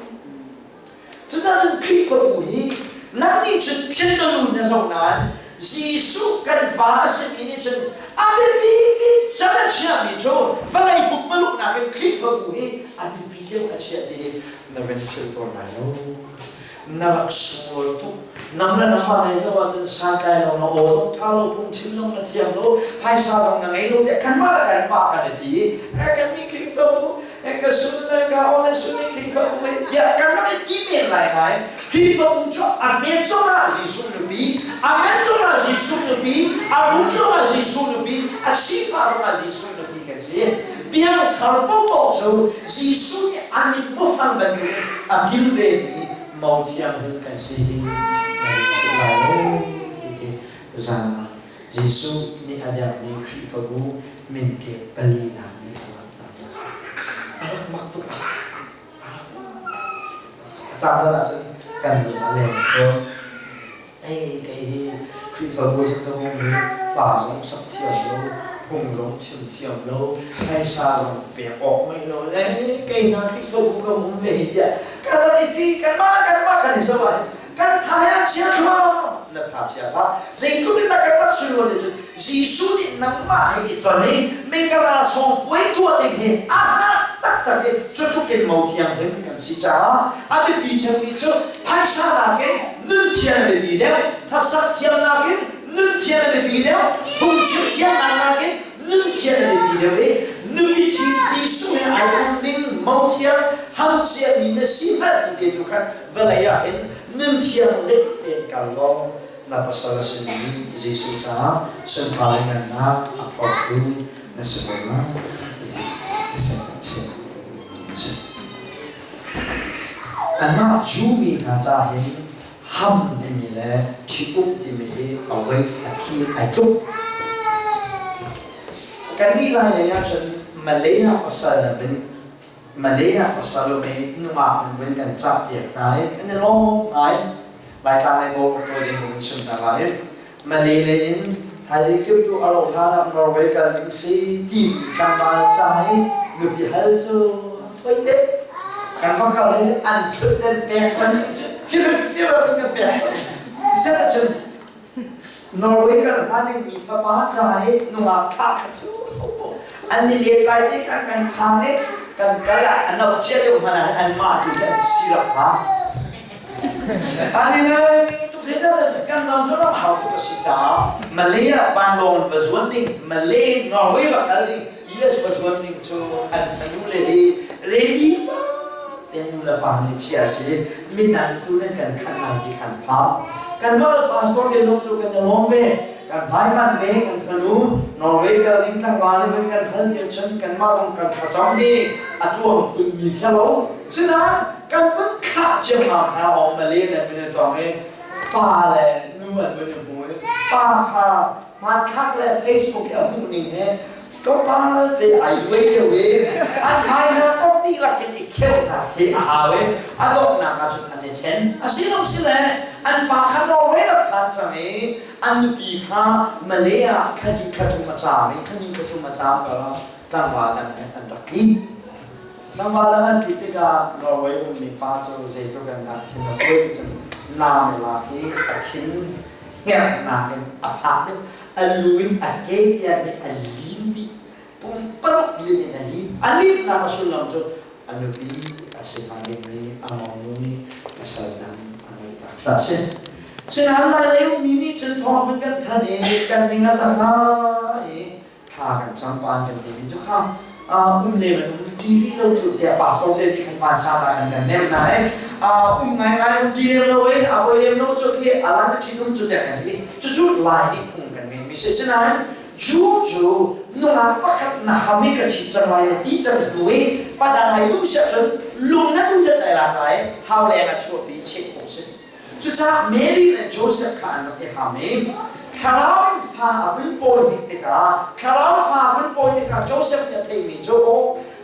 Cucaah cun Khrihfabu hi nang nih cun phiatanu na zoh nain Jesuh kan va a simi nih cun a biapi bik chan a chiahmi cu vawlei pumpaluk nakin Khrihfabu hi a biapi deuh a chiah ti hi na van philh tawn lai lo. Na rak sunglawi tuk. Nang le nangmah lei zoh ahcun santlai lo na aw zong ṭha lo, phungchim zong na thiam lo, phaisa zong na ngei lo tiah kanmah le kanmah kan i ti i kan nih Khrihfabu ka sun le ka aw le sun i Khrihfabu tiah kan rak i ti men lai ngai. Khrihfabu cu a hmet zongah Jesuh nupi, a ngan zongah Jesuh nupi, a rum zongah Jesuh nupi, a sifah zongah Jesuh nupi kan si. Piangthar paohpaoh cu Jesuh nih a mit mufang bantukin a kilvenmi mo thianghlim kan si hi na ring tuk lai lo ti hi tuzaan ah Jesuh nih a dermi Khrihfabu minkep palinak nih a langhter. A rak mak tuk a rak a caan caan ahcun kan lung a leng tawn. Ei, kei hi Khrihfabu cun ka vung i pa zong sak thiam lo, phung zong chim thiam lo, phaisa zong pek awk ngei lo le kei hna Khrihfabu ka um ve hi tiah ka rak i ti kanmah kanmah kan i zoh ah kan tha ah chia thluam na tha chia hlah zeitluk in dah kan rak sunlawi cun Jesuh nih nangmah he i ton i mekara sawng puai tuah ding hi a hna taktak i cutluk in mo thianghlim kan si caah a biapi cemmi cu phaisa nakin nun thian a biapi deuh, hlasak thiam nakin nun thian a biapi deuh, phungchim thiamnak nakin Nun thian a biapi deuh i nupi ṭhi Jesuh he ai um ding mo thiang ham ciami na si hngalh tu te tu khan vawlei ah hin nun thiang lit tein kal law na pasal a simi Jesuh caah sunpar ngannak a phortu na si ko lai ti si. Anmah Jew mi hna ca hin ham timi le ṭhi-um timi hi a weight a khi ai tuk. Kannih Lai lei ahcun Malay ah pasal na vin Malay ah pasal um i nungak nan vun kan cah piak hna i kan i lawm ngai. Laitlang lei maw tawi ding vun chim hna lai. Malay lei in thaizing tu a rauh hlan ah Norway kal ding si ti tlangval ca i nupi hal cu a foi te. Kan va kal i an ṭhutden pek man cu fir fir in kan pek colh. Zet ahcun Norway kan hman dingmi fapa ca i nungak thlah kha cu an i let lai ti khan kan phang i kan kal ah a no cia deuh hmanh ah anmah tu hi an si rak hnga. Ani ngai tuk zeicahtiah kan ram cu ram hau tuk a si caah Malay ah vanlawng in va zuan ding, Malay Norway va kal ding, US va zuan ding cu an fanu le hi ready te nu le pa nih chia a si. Midang tu nan kan khat lai ti khan phang. Kanmah pastor te zong cu kan i lawm ve. Kan hmaiman le kan fanu Norway kal ding tlangval nih vun kan hal ti cun kanmah zong kan thlacam i a tuang phunmi kha lo. Sinain kan vun thlah ciammam hna awng Malay le Minatong i pa le nu an vun i hmu i pa kha hmanthlak le Facebook i a hmuh ning he tlawmpal te ai uai deuh i an hmai hna kong dihlak in i kheuhnak hi a hau i a donghnak ah cun an i ṭhen. A si lo si le an pa kha Norway rak phan cang i an nupi kha Malay ah thla hnih thla thum a caam i thla hnih thla thum a caam kar ah tlangval dang he an rak tli. Tlangval dang an tli tikah Norway ummi pa cu zeitluk in dah thin a kuai ti cun nam i lak i a thin hngerhnak in a fak deuh a lu in a ke tiang nih a lim dih pumpak lin in a lim a limnak a sullam cu a nupi a si hnga dingmi a monu nih pasal dang a ngeih tak ta a si. Sinain Lai lei ummi nih cun thawng hmun kan thanh i kan ning a zak hna i thla kan cam pan kan timi cu kha um le man um ti rih lo cu tiah pastor te nih khan vansa ta kan kan nem nain um ngai ngai um ti lem lo in a hoi lem lo cu khi alan a ṭhi um cu tiah kan ti. Cucu Lai nih phung kan ngei mi si. Sinain Jew cu nungak pakhat na ham i ka ṭhit cang lai na ti cang hnu i padang ai duh siah cun lung na duh zat ai lak lai hau leng ah chuahpi cheh khawh si. Cucaah Mary le Joseph kha an rak i ham i thlarau in fa a vun pawi hnik tikah thlarau fa a vun pawi tikah Joseph nih a theihmi cu aw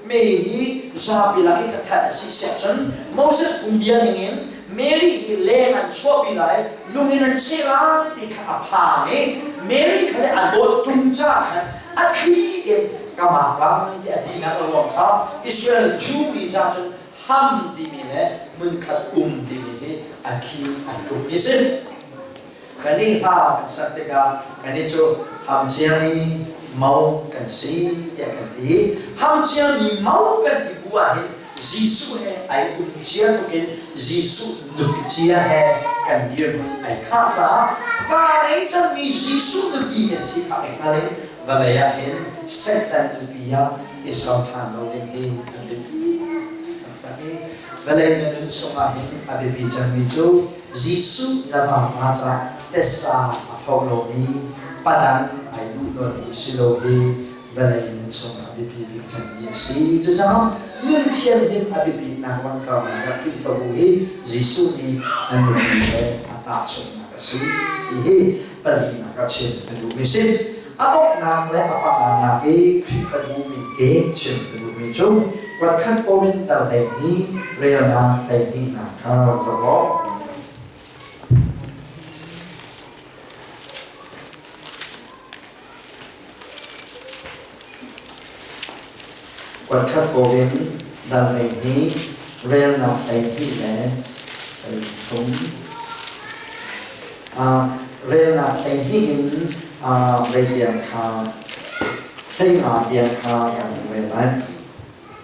Mary hi zapi lak i ka that a si siah cun Moses phungbia ningin Mary hi leng an chuahpi lai lung in an cheh lai ti kha a phang i Mary kha le a dawt ṭung caah khan a thli in ka mak lai ti a tinak a ruang kha Israel Jew mi ca cun ham timi le hmunkhat um timi hi a khi ai tuk mi si. Kan i hla kan sak tikah kan i cu ham ciami mo kan si tiah kan ti. Ham ciami mo kan ti bu ah hin Jesuh he ai um cia tukin Jesuh nupi cia he kan dirhmun ai khah caah va ngei cangmi Jesuh nupi kan si kha i hngal in vawlei ah hin Satan nupi ah i ser ṭhan lo ding hi an biapi taktak i vawlei na nun chungah hin a biapi cemmi cu Jesuh na vapa caah tessa a tho lomi padang ai duh nawnmi si lo hi vawlei nun chungah biapi bik cemmi a si. Cucaah nun thianhlim a biapitnak langhternak ah Khrihfabu hi Jesuh nih a nupi he a tahchunhnak a si ti hi palinak ah chim a duhmi si. A donghnak le a panganak i Khrihfabu min ke chim ka duhmi cu kuatkhat Korinth 12 relnak 12nak kha zoh law. Kuatkhat Korinth dal 12 relnak 12 le 13 relnak 12 in rei tiang kha hleinga tiang kha kan rel lai.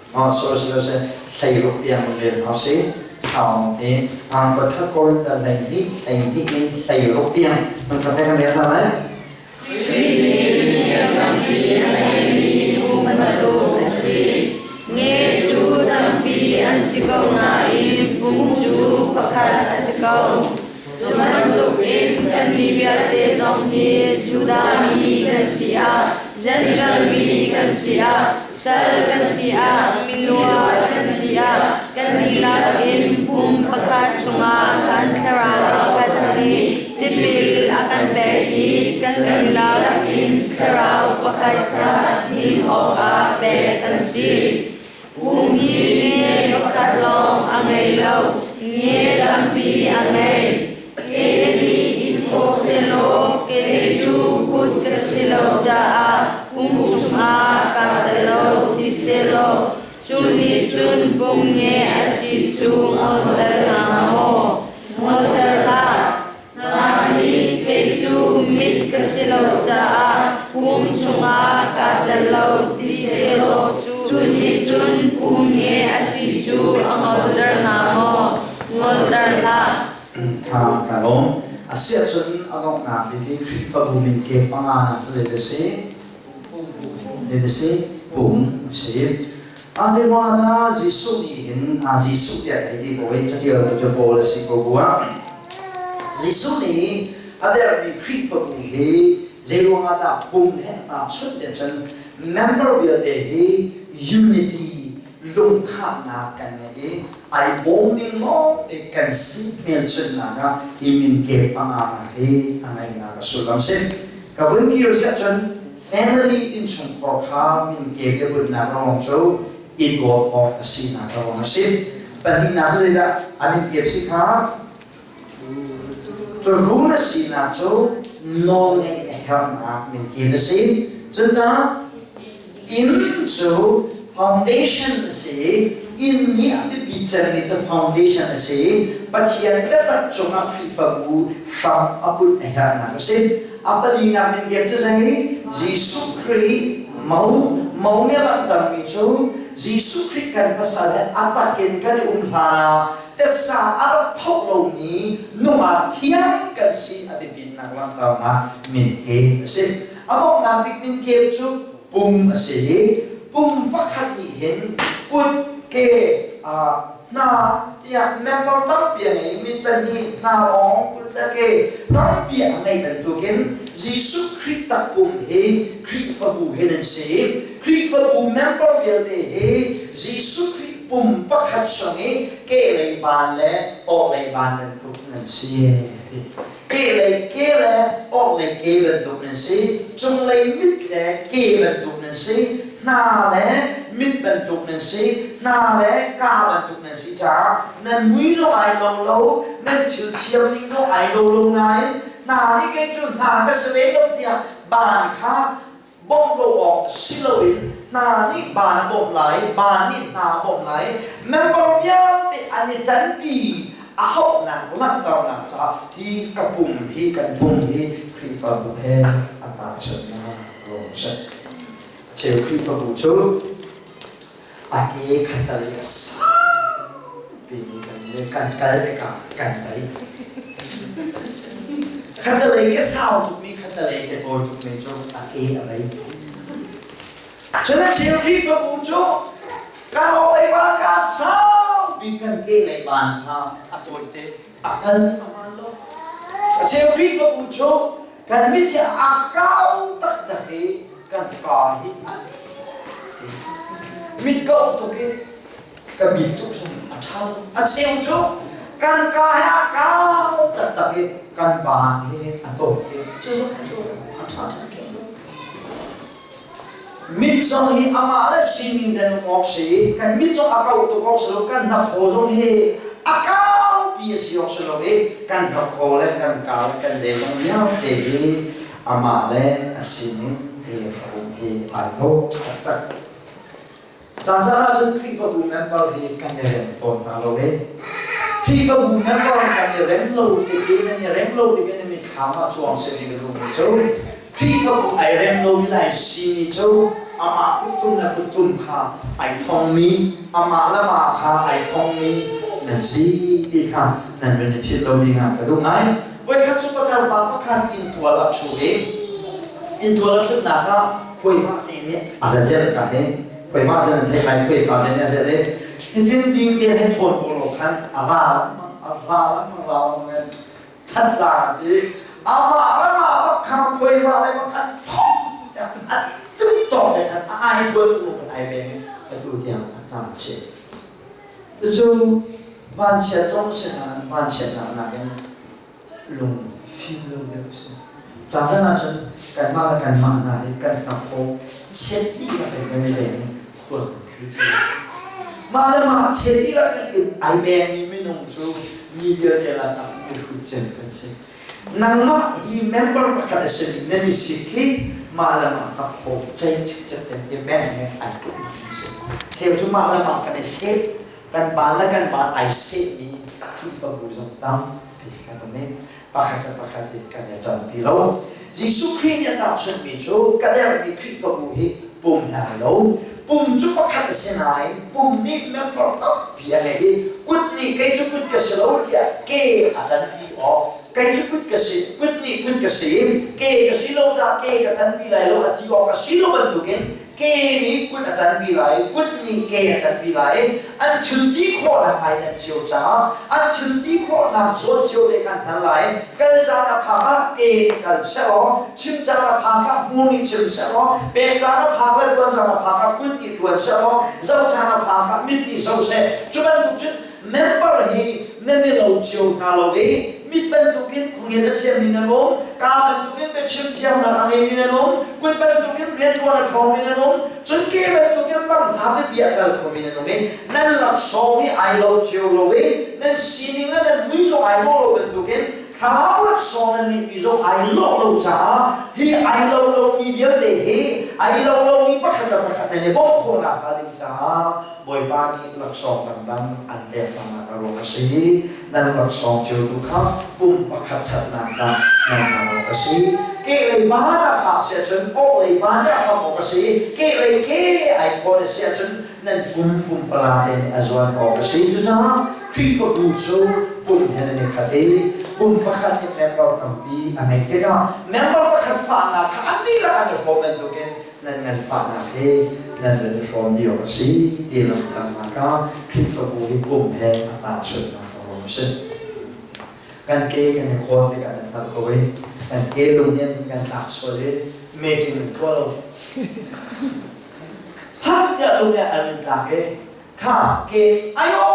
Sorry, 16 tiang rel hau si. Sau te pakhat Korinth dal 12 12 in 16 tiang man khat kan rel hna lai. Khrih nih tampi a ngei. pakhat a si ko. Cu bantukin kannih vialte zong hi Judah mi kan si ah, Jentail mi kan si ah, sal kan si ah, miluat kan si ah, kan dihlak in pum pakhat chungah khan Thlarau pakhat nih tipil a kan pek i kan dihlak in Thlarau pakhat kha din awkah pek kan si. Pum hi nge pakhat lawng a ngei lo, nge tampi a ngei. Ke nih in thaw sehlaw ke cu kut ka si lo caah pum chungah kaa tel lo ti sehlaw cu nih cun pum nge a si cu ngolter hnga maw? Ngolter hlah. Hna nih kei cu mit ka si lo caah pum chungah kaa tel lo ti sehlaw cu nih cun pum nge a si cu a ngolter hnga maw? Ngolter hlah. Tha ka lawm. A si ahcun a donghnak bik i Khrihfabu min ke panga na cu zei a si? Zei a si? Pum a si. Ate Jesuh nih hin Jesuh tiah hei ti ko i catialtu cu Paul a si ko bu ah Jesuh nih a dermi Khrihfabu hi zeiruang ah dah pum he aa chunh tiah cun member vialte hi unity lungkhahnak kan ngei i ai bawmning lawngte kan si hmelchunhnak ah hi min ke panganak hi a ngeihnak a sullam si. Ka vun kir siah cun family innchungkhar kha minke biabunnak lawng cu i dawt awk a sinak lawng a si. Pahnihnak cu zeidah a minkep si kha? Turun a sinak cu nawlngeih a herhnak minkem a si. Cun tah inn cu foundation a si. Inn nih a biapi cemmi cu foundation a si. Pathian biatak cungah Khrihfabu hram a bunh a herhnak a si. A palinak min biak cu zei? Jesuh Khrih mo mo nih a langhtermi cu Jesuh Khrih kan pasal he a tak in kan i um hlan ah tasa a rak phoh lomi nungak thiang kan si a biapitnak langhternak min ke a si. A donghnak bik min ke cu pum a si i pum pakhat nih hin kut ke hna tiah member tampi a ngei mi pahnih hna lawng kut le ke tampi a ngei bantukin Jesuh Khrih takpum hi Khrihfabu hi nan si. Khrihfabu member vialte hi Jesuh Khrih pum pakhat chung i ke lei ban le awk lei ban bantuk nan si. Ke lei ke le awk lei ke bantuk nan si. Cunglei mit le ke bantuk nan si. Hna le mit bantuk nan si. Hna le ka bantuk nan si caah nan mui zong ai lo lo, nan thil thiam ning zong ai lo lo nain hna nih kei cu hna ka si ve lo tiah baan kha bawmh lo awk si loin hna nih baan a bawmh lai, baan nih hna a bawmh lai. Member vialte an i ṭanpi a hauhnak langhternak caah hi ka pum hi kan pum hi Khrihfabu he a tahchunhnak ruang a si. A cheu Khrihfabu cu a ke khatal i a saupi mi kan le kan kal tikah kan bei. Khatalei ke sau tukmi khatalei ke tawi tukmi cu a ke a bei. Cun a cheu Khrihfabu cu ka lei ban ka saupi kan ke lei ban kha a tawite a kal a hmaan lo. A cheu Khrihfabu cu kan mit hi a kau taktak i kan ka hi a mit kau tuk i ka mit tuk zong a ṭha lo. A cheu cu kan ka he a kau taktak i kan baan hi a tawi te cu zong cu a ṭha ṭhimṭhim lo. Mit zong hi amah le sining den um awk si i kan mit zong a kau tuk awk si lo, kan hnakhaw zong hi a kaupi a si awk si lo i kan hnakhaw le kan ka le kan le zong vialte hi amah le a sining te a um hi ai dawh taktak. Caan caan ahcun Khrihfabu member hi kan i rem tawn hna lo i Khrihfabu member kan i rem lo tik i nan i rem lo tik i nan mitthlam ah cuang seh ti ka duhmi cu Khrihfabu ai rem lomi lai simi cu amah kuttum le kuttum kha ai thongmi amah le mah kha ai thongmi nan si ti kha nan van i philh lo ding ah ka duh ngai. Voikhat cu patar pa pakhat inntual ah ṭhu i inntual a ṭhutnak ah khuaifa te nih a ra zelh ka hi khuaifa cu nan theih lai khuaifa te nih a zelh i hitin ding te he thawn ko lo khan a ra a A ra lengmang ra lengmang in Thantlang ti amah le mah bak kha khuaiva le bak an phom tiah a tuk tawk te khan a ai bual tu kan ai beng i atu tiang a tang chih. Cucu vanchiat zong si nain vanchiatnak nakin lung fim lo deuh a si. Caan ahcun kanmah le kanmah hna hi kan hnakhaw chiat lila in kan i beng i khua kan thei ti. Mah le mah chiat lila in ai bengmi minung cu mi vialte lakah mihrut cem kan si. Nangmah hi member pakhat a simi nan i sik hi mah le mah hnakhaw cei cikcek in i beng he ai tluk mi si. Cheu cu mah le mah kan i seh, kan baan le kan baan ai sehmi Khrihfabu zong tampi kan um i pakhat le pakhat hi kan i ṭanpi lo. Jesuh Khrih nih a tahchunhmi cu ka dermi Khrihfabu hi pum he ai lo. Pum cu pakhat a si nain pum nih member tampi a ngei i kut nih kei cu kut ka si lo tiah ke a ṭanpi awk kei cu kut ka si kut nih kut ka si ke ka si lo caah ke ka ṭanpi lai lo a ti awk a si lo bantukin ke nih kut a tanpi lai, kut nih ke a tanpi lai. An thil ti khawhnak ai dan cio caah an thil ti khawhnak zawn cio te khan hman lai. Kal caan a phak ah ke nih kal sehlaw, chim caan a phak ah hmur nih chim sehlaw, pek caan a phak le ṭuan caan a phak ah kut nih ṭuan sehlaw, zoh caan a phak ah mit nih zoh seh. Cu bantuk cun member hi nan i lo cio hna lo i mit bantukin khuanghet a thiammi nan um, kaa bantukin biachim thiamnak a ngeimi nan um, kut bantukin rianṭuan a ṭhawngmi nan um, cun ke bantukin lamhla pipi a kal khomi nan um i nan laksawng hi ai lo cio lo i nan sining le nan mui zong ai lawh lo bantukin thlarau laksawng nan ngeihmi zong ai lawh lo caah hi ai lo lomi vialte hi ai lo lomi pakhat le pakhat nan i bawmh khawhnak hnga ding caah Bawipa nih laksawng dangdang an pek hnanak a ruang a si. Nan laksawng cio tu kha pum pakhat ṭhatnak ca nan hman awk a si. Kehlei ban a fah si ahcun orhlei ban nih a hram awk a si. Kehlei ke ai khawn a si ahcun nan pum pumpala te nih a zuan awk a si. Cucaah Khrihfabu cu pum he nan i khat i pum pakhat nih member tampi a ngeih tikah member pakhat fahnak kha an dihlak an i hrawm bantukin nan nganfahnak hi nan van i hrawm lio a si ti langhternak ah Khrihfabu hi pum he a tahchunhnak a rum a si. Kan ke kan i khawn tikah nan hngalh ko i kan ke lung nih kan tlak sual i meeting an tuah lo. Hak tiah lung nih an in tlak i kha ke ayo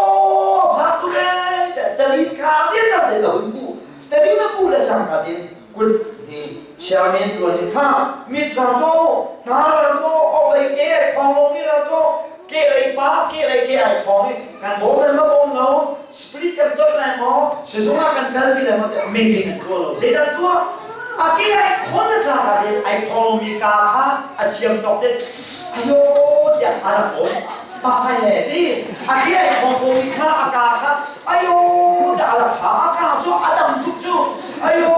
fak tuk ee talin kha rian ram te ka hun pu talin a pu le cangka tin kut hi chairman tuan in kha mit ra to hna ra to ok lei ke ai khong lo mi ra to ke lei pa ke lei ke ai khong i kan bawm le ma bawm lo spirit kan toih lai maw sizung ah kan kal ti le maw tiah meeting an tuah lo zeidah tuah a ke ai khon le cangka tin ai khong lo mi ka kha a thiam tawk te ayo tiah a rak bawm Pasai le ti a ke ai khong ko mi kha a ka kha ayo tiah a rak ha a ka cu a dam tuk cu ayo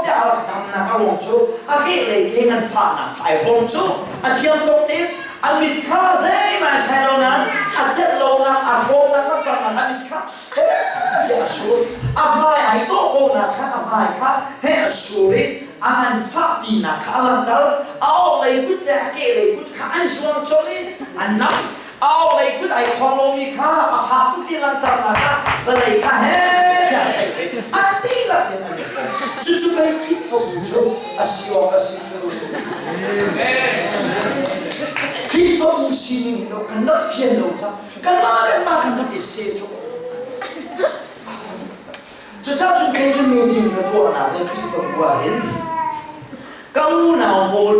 tiah a rak damnak a ruang cu a ke lei ke ngan fahnak ai hrawm cu a thiam tuk te a mit kha zeimai sai lo nain a celh lonak a hrawmnak a kam a mit kha tiah a sur a hmai ai tawh ko nak kha a hmai kha he a sur i a ngan fahpinak kha a langhter a orhlei kut le a kehlei kut kha an zuang colh i an nam a orhlei kut ai khong lomi kha a fak tuk ti langhternak ah vawlei kha he tiah a cheih ve an dihlak in an i khong cucu pei Khrihfabu cu a si awk a si cu Khrihfabu sining hi kan rak fian lo cang kanmah kanmah kan rak i seh cu Cucaah cun kei cu meeting ka tuahnak le Khrihfabu ah hin ka unau pawl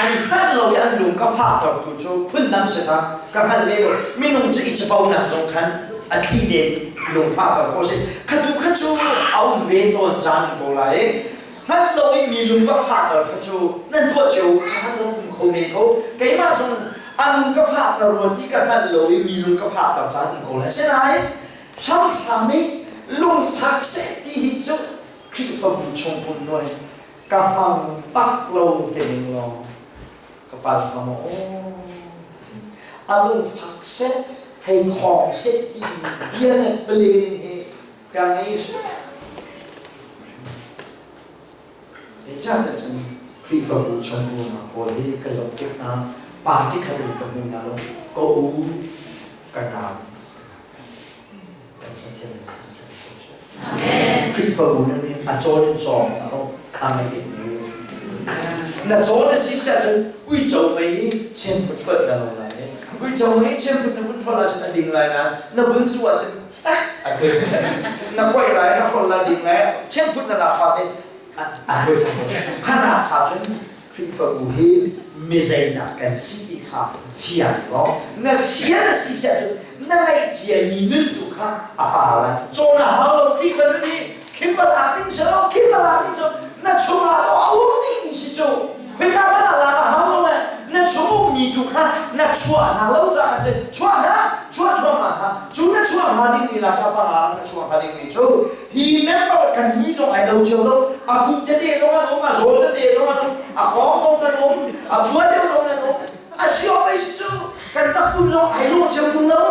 an hngalh lo i an lung ka fahtertu cu phundang si hlah ka hngalh le lo minung cu i caponak zong khan a thli tein lung fahter khawh si khatu kha cu a um ve tawn caan ko lai i hngalh lo i mi lung ka fahter kha cu nan tuah cio caan zong um kho men ko keimah zong a lung ka fahter rua ti ka hngalh lo i mi lung ka fahter caan um ko lai asinain Hramhram i lungfak seh ti hi cu Khrihfabu chung pum nuai ka hmang bak lo te ning law ka pal hnga maw aw. A lungfak seh hei khawng seh ti bia le palen hi ka ngei Zeicahtiah cun Khrihfabu chung unau pawl hi ka zoh tik hna party khat in ka hmu hna lo ka u ka nau kan Pathian nih kan kan seh. Khrihfabu nan nih a cawn in cawng a ngei Na cawn a si siah cun uico mei i chianphut hruat na lo lai i uico mei chianphut na vun hruat ahcun a ding lai nain na vun zu ahcun a tui na kuaih lai na hrawl lai ding lai chianphut na lak fate a tui khana kha cun Khrihfabu hi mizeidah kan si ti kha fiang law na fian a si siah cun na ngeih ciami nun tu kha a far lai. Cawn a hau lo. Khrihfa nun hi khimmal aa ding si lo, khimmal aa ding cu na chungah to a um dihmi si cu. Khika hmanh ah lak a hau lo le na chung ummi tu kha na chuah hna lo caah khan chuah hna, chuah thluahmah hna. Cu na chuah hnga dingmi lakah panga na chuah hnga dingmi cu hi member kan ni zong ai lo cio lo. A kup tete zong an um, a zawl tete zong an um, a kawng zong an um, a bua deuh zong an um. A siawh mei si cu kan takpum zong ai lawh cio tung lo.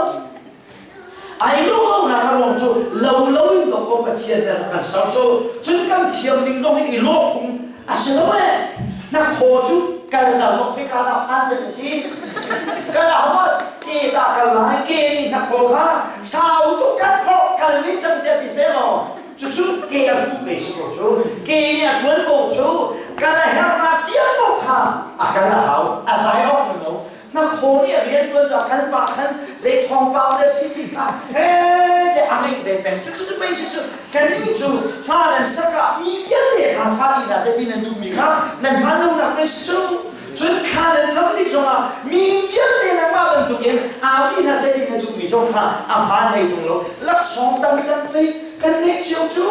Ai lawh lonak a ruang cu lo lo in dawkaw Pathian nih a rak kan ser cu. Cun kan thiam ning zong hi i lawh phung a si lo ee. Na khaw cu kal kal lo khika dah phan sen a ti. Kal ah maw ke ta kal lai ke nih na khaw kha sau tuk kan phawk kal ni cang tiah ti seh law cucu ke a hruh ve si ko cu. Ke nih a tuan ko cu kal a herhnak tiang ko kha a kal a hau a zai awk lo. Na khaw nih a rian tuan cu a kal pah khan zei thawngpang le si ti hlah he te a ngeih ve peng. Cu cu pei si cu kannih cu hla nan sak ah mi vialte hla sa dih hna seh ti nan duhmi kha nan hman lonak pei si cu. Cun thla nan cam tik zongah mi vialte nangmah bantukin au dih hna seh ti na duhmi zong kha a hmaan hlei ṭung lo. Laksawng dangdang pei kan ngeih cio cu.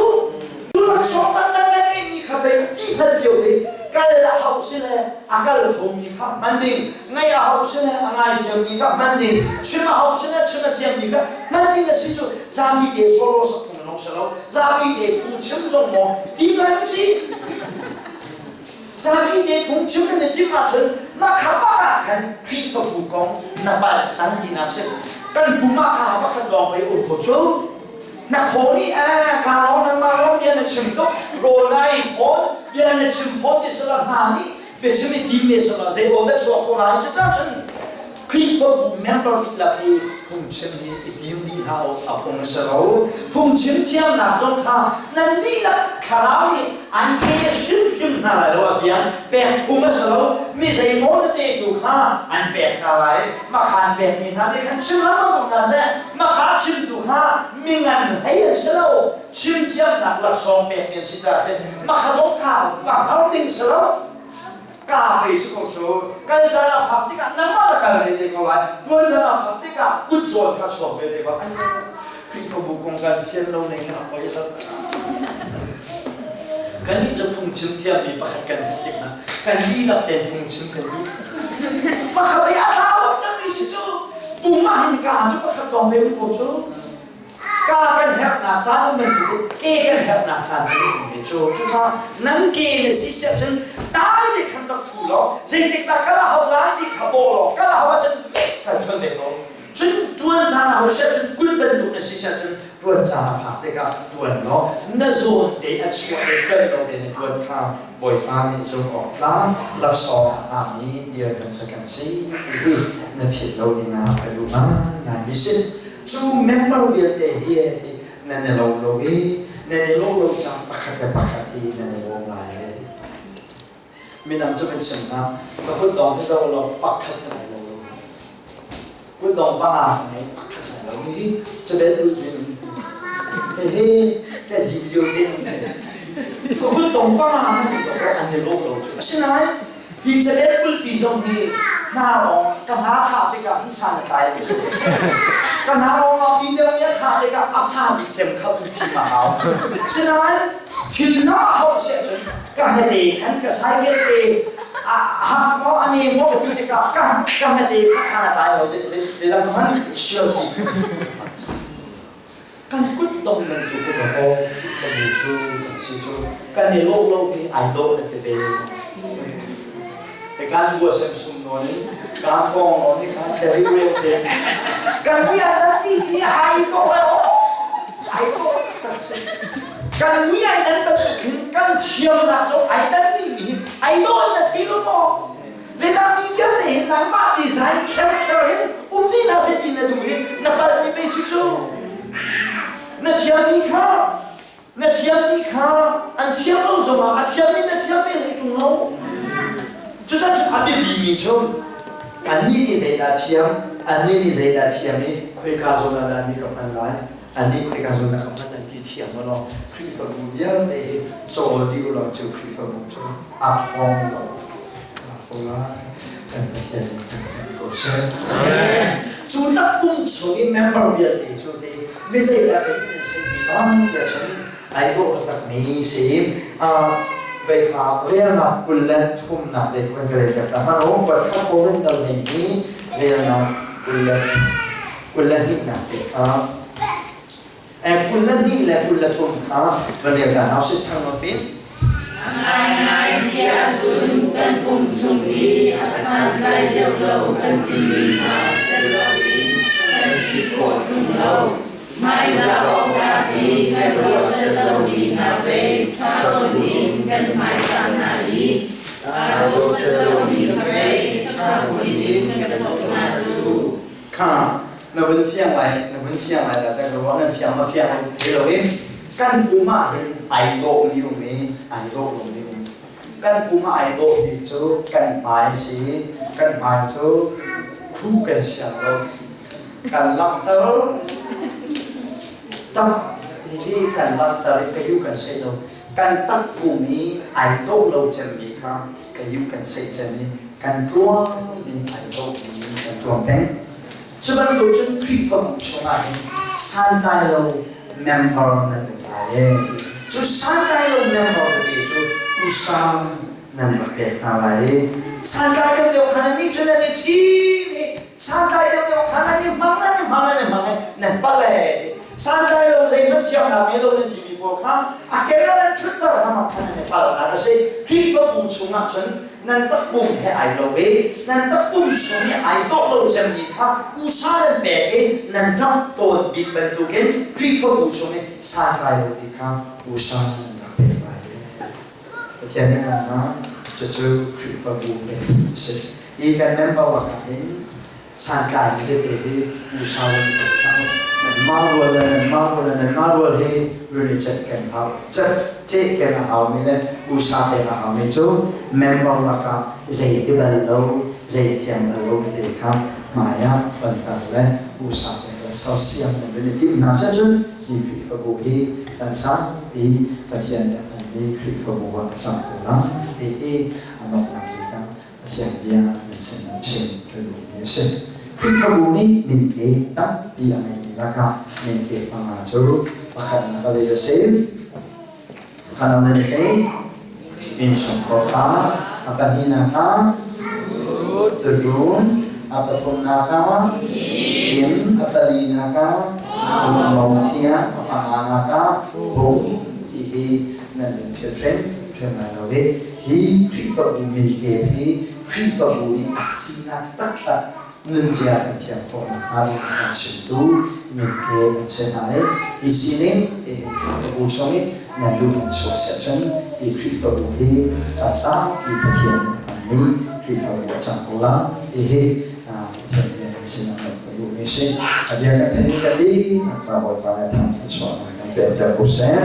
Cu laksawng dangdang nan ngeihmi kha pei ti hal lio i kal a hauh si le a kal khomi kha hman ding, ngaih a hauh si le a ngai thiammi kha hman ding, chim a hauh si le chim a thiammi kha hman ding a si cu. Zapi te solo sak phung lawng si lo, zapi te phungchim zong maw ti lai ci. Zapi te phungchim nan i timh ahcun na khap ah khan Khrihfabu kong na palh cang tinak si. Kan pum ah kha pakhat lawng pei um ko cu. Na khaw nih ee ka lawng nangmah lawng bia na chim tuk, rawl na ei fawn, bia na chim fawn ti sala hna nih biachim i tim ne sala zei aw dah chuah khawh lai. Cucaah cun Khrihfabu member dihlak hi phungchim hi i tim dih hlah u, a phung a si lo. Phungchim thiamnak zong kha nan dihlak thlarau nih an pe hrimhrim hna lai lo, a fiang. Pek phung a si lo. Mi zeimaw tete tu kha an pek hna lai. Mah kha an pekmi hna nih khan chim lengmang ko hna seh. Mah kha chimtu kha mi ngan hlei an si lo. Chim thiamnak laksawng pekmi an si caah a si. Mah kha zong kha va hngar ding si lo. Ka pei si ko cu. Kal caan ah phak tikah nangmah na kal ve te ko lai. Tuan caan ah phak tikah kut zawn kha chuak ve te ko. Khrihfabu kong kan fian lo ning a poi lo. Kannih cu phungchim thiammi pakhat kan hmuh tikah kan dihlak tein phungchim kan duh. Pakhat i a thlau cangmi si cu pum ah hin kaa cu pakhat lawng ve ko cu. Ka kan herhnak caan um bantuk ke kan herhnak caan kan um ve cu. Cucaah nan ke na si siah cun tai te khan rak ṭhu law zeitik dah kal a hau lai ti kha bawh law kal a hau ahcun fek kan chuan ve ko. Cun ṭuan caan a hau siah cun kut bantuk na si siah cun ṭuan caan a phak tikah ṭuan law na zawn te a chuah te fel lo te na ṭuan kha Bawipa nih zumh awk tlak laksawng a hngakmi dirhmun cu kan si ti hi na philh lo dingah ka duh ngaingai mi si. Cu member vialte hi nan i lo lo i nan i lo lo cang pakhat le pakhat hi nan i bawm lai e ti. Midang cu kan chim hna, ka kutdong hi zoh law pakhat ka ngei lo lo. Kutdong panga ka ngei, pakhat ka ngei lo. Hihi cabet ulh in hihi ka zi cio te ka kutdong panga ka ngei lo an i lawm lo cu. Asinain hi cabet ulhpi zong hi hna lawng ka hna thah tikah hi san a tlai lo cu. Ka hna lawng ah mi deuh nih a thah tikah a fa bik cem kha um thim a hau. Asinain thil na hauh siah cun ka hnate khan ka cycle te hak maw a ne maw ka ti tikah ka ka hnate kha san a tlai lo zeidang hman sialpi kan kut dong nan cu ku ko mi cu kan si cu kan i lawh lo hi ai dawh na ti ve te kan bua sem sum nawn in kan kong nawn in kan teri rel te kan ni a ti hi ai dawh ai dawh tak si. Kan ni ai dan bantuk hin kan thiamnak cu ai dan dihmi hi ai dawh in na thei lo maw? Zeidah mi vialte hin nangmah design kher kher hin um dih hna seh ti na duh hi na palhmi pei si cu. Na thiammi kha. Cucaah a biapimi cu annih nih zeidah thiam, annih nih zeidah thiam i khoika zawn ah dah mi ka hman lai, annih khoika zawn ah ka hman an ti thiam law Khrihfabu vialte hi cawl dih u law cu Khrihfabu cu a ṭhawng lo. Ko lai. Kan Pathian nih kan kan ko seh. Cu takpum chung i member vialte cu ti mi zeidah kan in si ti bang tiah cun ai dawh taktakmi si. Vei kha relnak 23nak le kan ka rel piak ta hmanh u. Kuat khat Korin dal ning hi relnak 22nak te kha 22 le 23 kha van rel ta hna usih thang nawn pin. Ngaingai ti ahcun kan pum chung i a santlai deuh lo kan timi hna tel loin kan si khawh ṭung lo. Hmaizah awkah i kan ruah set lomi hna pei ṭha tawn in kan hmaizah hna i aa dawh set lomi kha pei ṭha buin in kan thawk hna cu. Kha na vun fiang lai na vun fiang lai dah ka ruah nan fiang ma fiang lo thei lo i kan pum ah hin ai dawhmi um i ai dawh lomi um. Kan pum ah ai dawhmi cu kan hmai si. Kan hmai cu khu kan siang lo, kan langhter tam hi kan langhter i ka yu kan seh lo. Kan takpum i ai dawh lo cemmi kha ka yu kan seh cem i kan tuangmi ai dawhmi kan tuang peng. Cu bantuk cun Khrihfabu chungah hin santlai lo member nan um lai. Cu santlai lo member tete cu usam nan rak pek hna lai i santlai deuhdeuh kha nan nih cu nan i thim i santlai deuhdeuh kha nan i hmang nan i hmang nan i hmang i nan palh ee ti. Santlai lo zeihmanh thiamnak ngei lo nan timi pawl kha a ke ah nan ṭhutter hna ma kha nan i palhnak a si. Khrihfabu chungah cun nan takpum he ai lo i nan takpum chung i ai dawh lo cemmi kha usa nan pek i nan ṭap tawn bik bantukin Khrihfabu chung i santlai lomi kha usa nan rak pek lai. Pathian nih a cucu Khrihfabu pek a si. Hi kan member lakah hin santlai tete hi usa nan pek hna. Nanmah rual le nanmah rual le nanmah rual hi rili cet kan hau. Cet ceh ken a haumi le usa pek a haumi cu member lakah zei ti bal lo, zei thiam bal lo tete kha hmai ah fonter le usa pek le sersiam nan rili timh hna seh cun hi Khrihfabu hi can saupi Pathian nih a hmanmi Khrihfabu ah a cang ko lai ti hi a donghnak bik ah Pathian bia nan sin ah chim ka duhmi a si. Khrihfabu nih minke tampi a ngeimi lakah minke panga cu pakhatnak a zei a si? Pakhatnak zei a si? Innchungkhar kha, a pahnihnak ah tuurun, a pathumnak ah inn, a palinak ah lunglo thiang, a panganak ah bung ti hi nan in philh hrimhrim lai lo i hi Khrihfabu milkem hi Khrihfabu nih a sinak taktak nunzia kan thiam khawh nakhnga ding a kan chimtu milkem an si hna i hi sining hi Khrihfabu chung i nan luh nan chuak siah cun hi Khrihfabu hi caan saupi Pathian nih a hmanmi Khrihfabu a cang ko la. Hihi Pathian bia nan sin ah ka duhmi a si. A bia kan theih ka dih nak ca Bawipa nih thang thluachuahnak kan pek ter ko seh.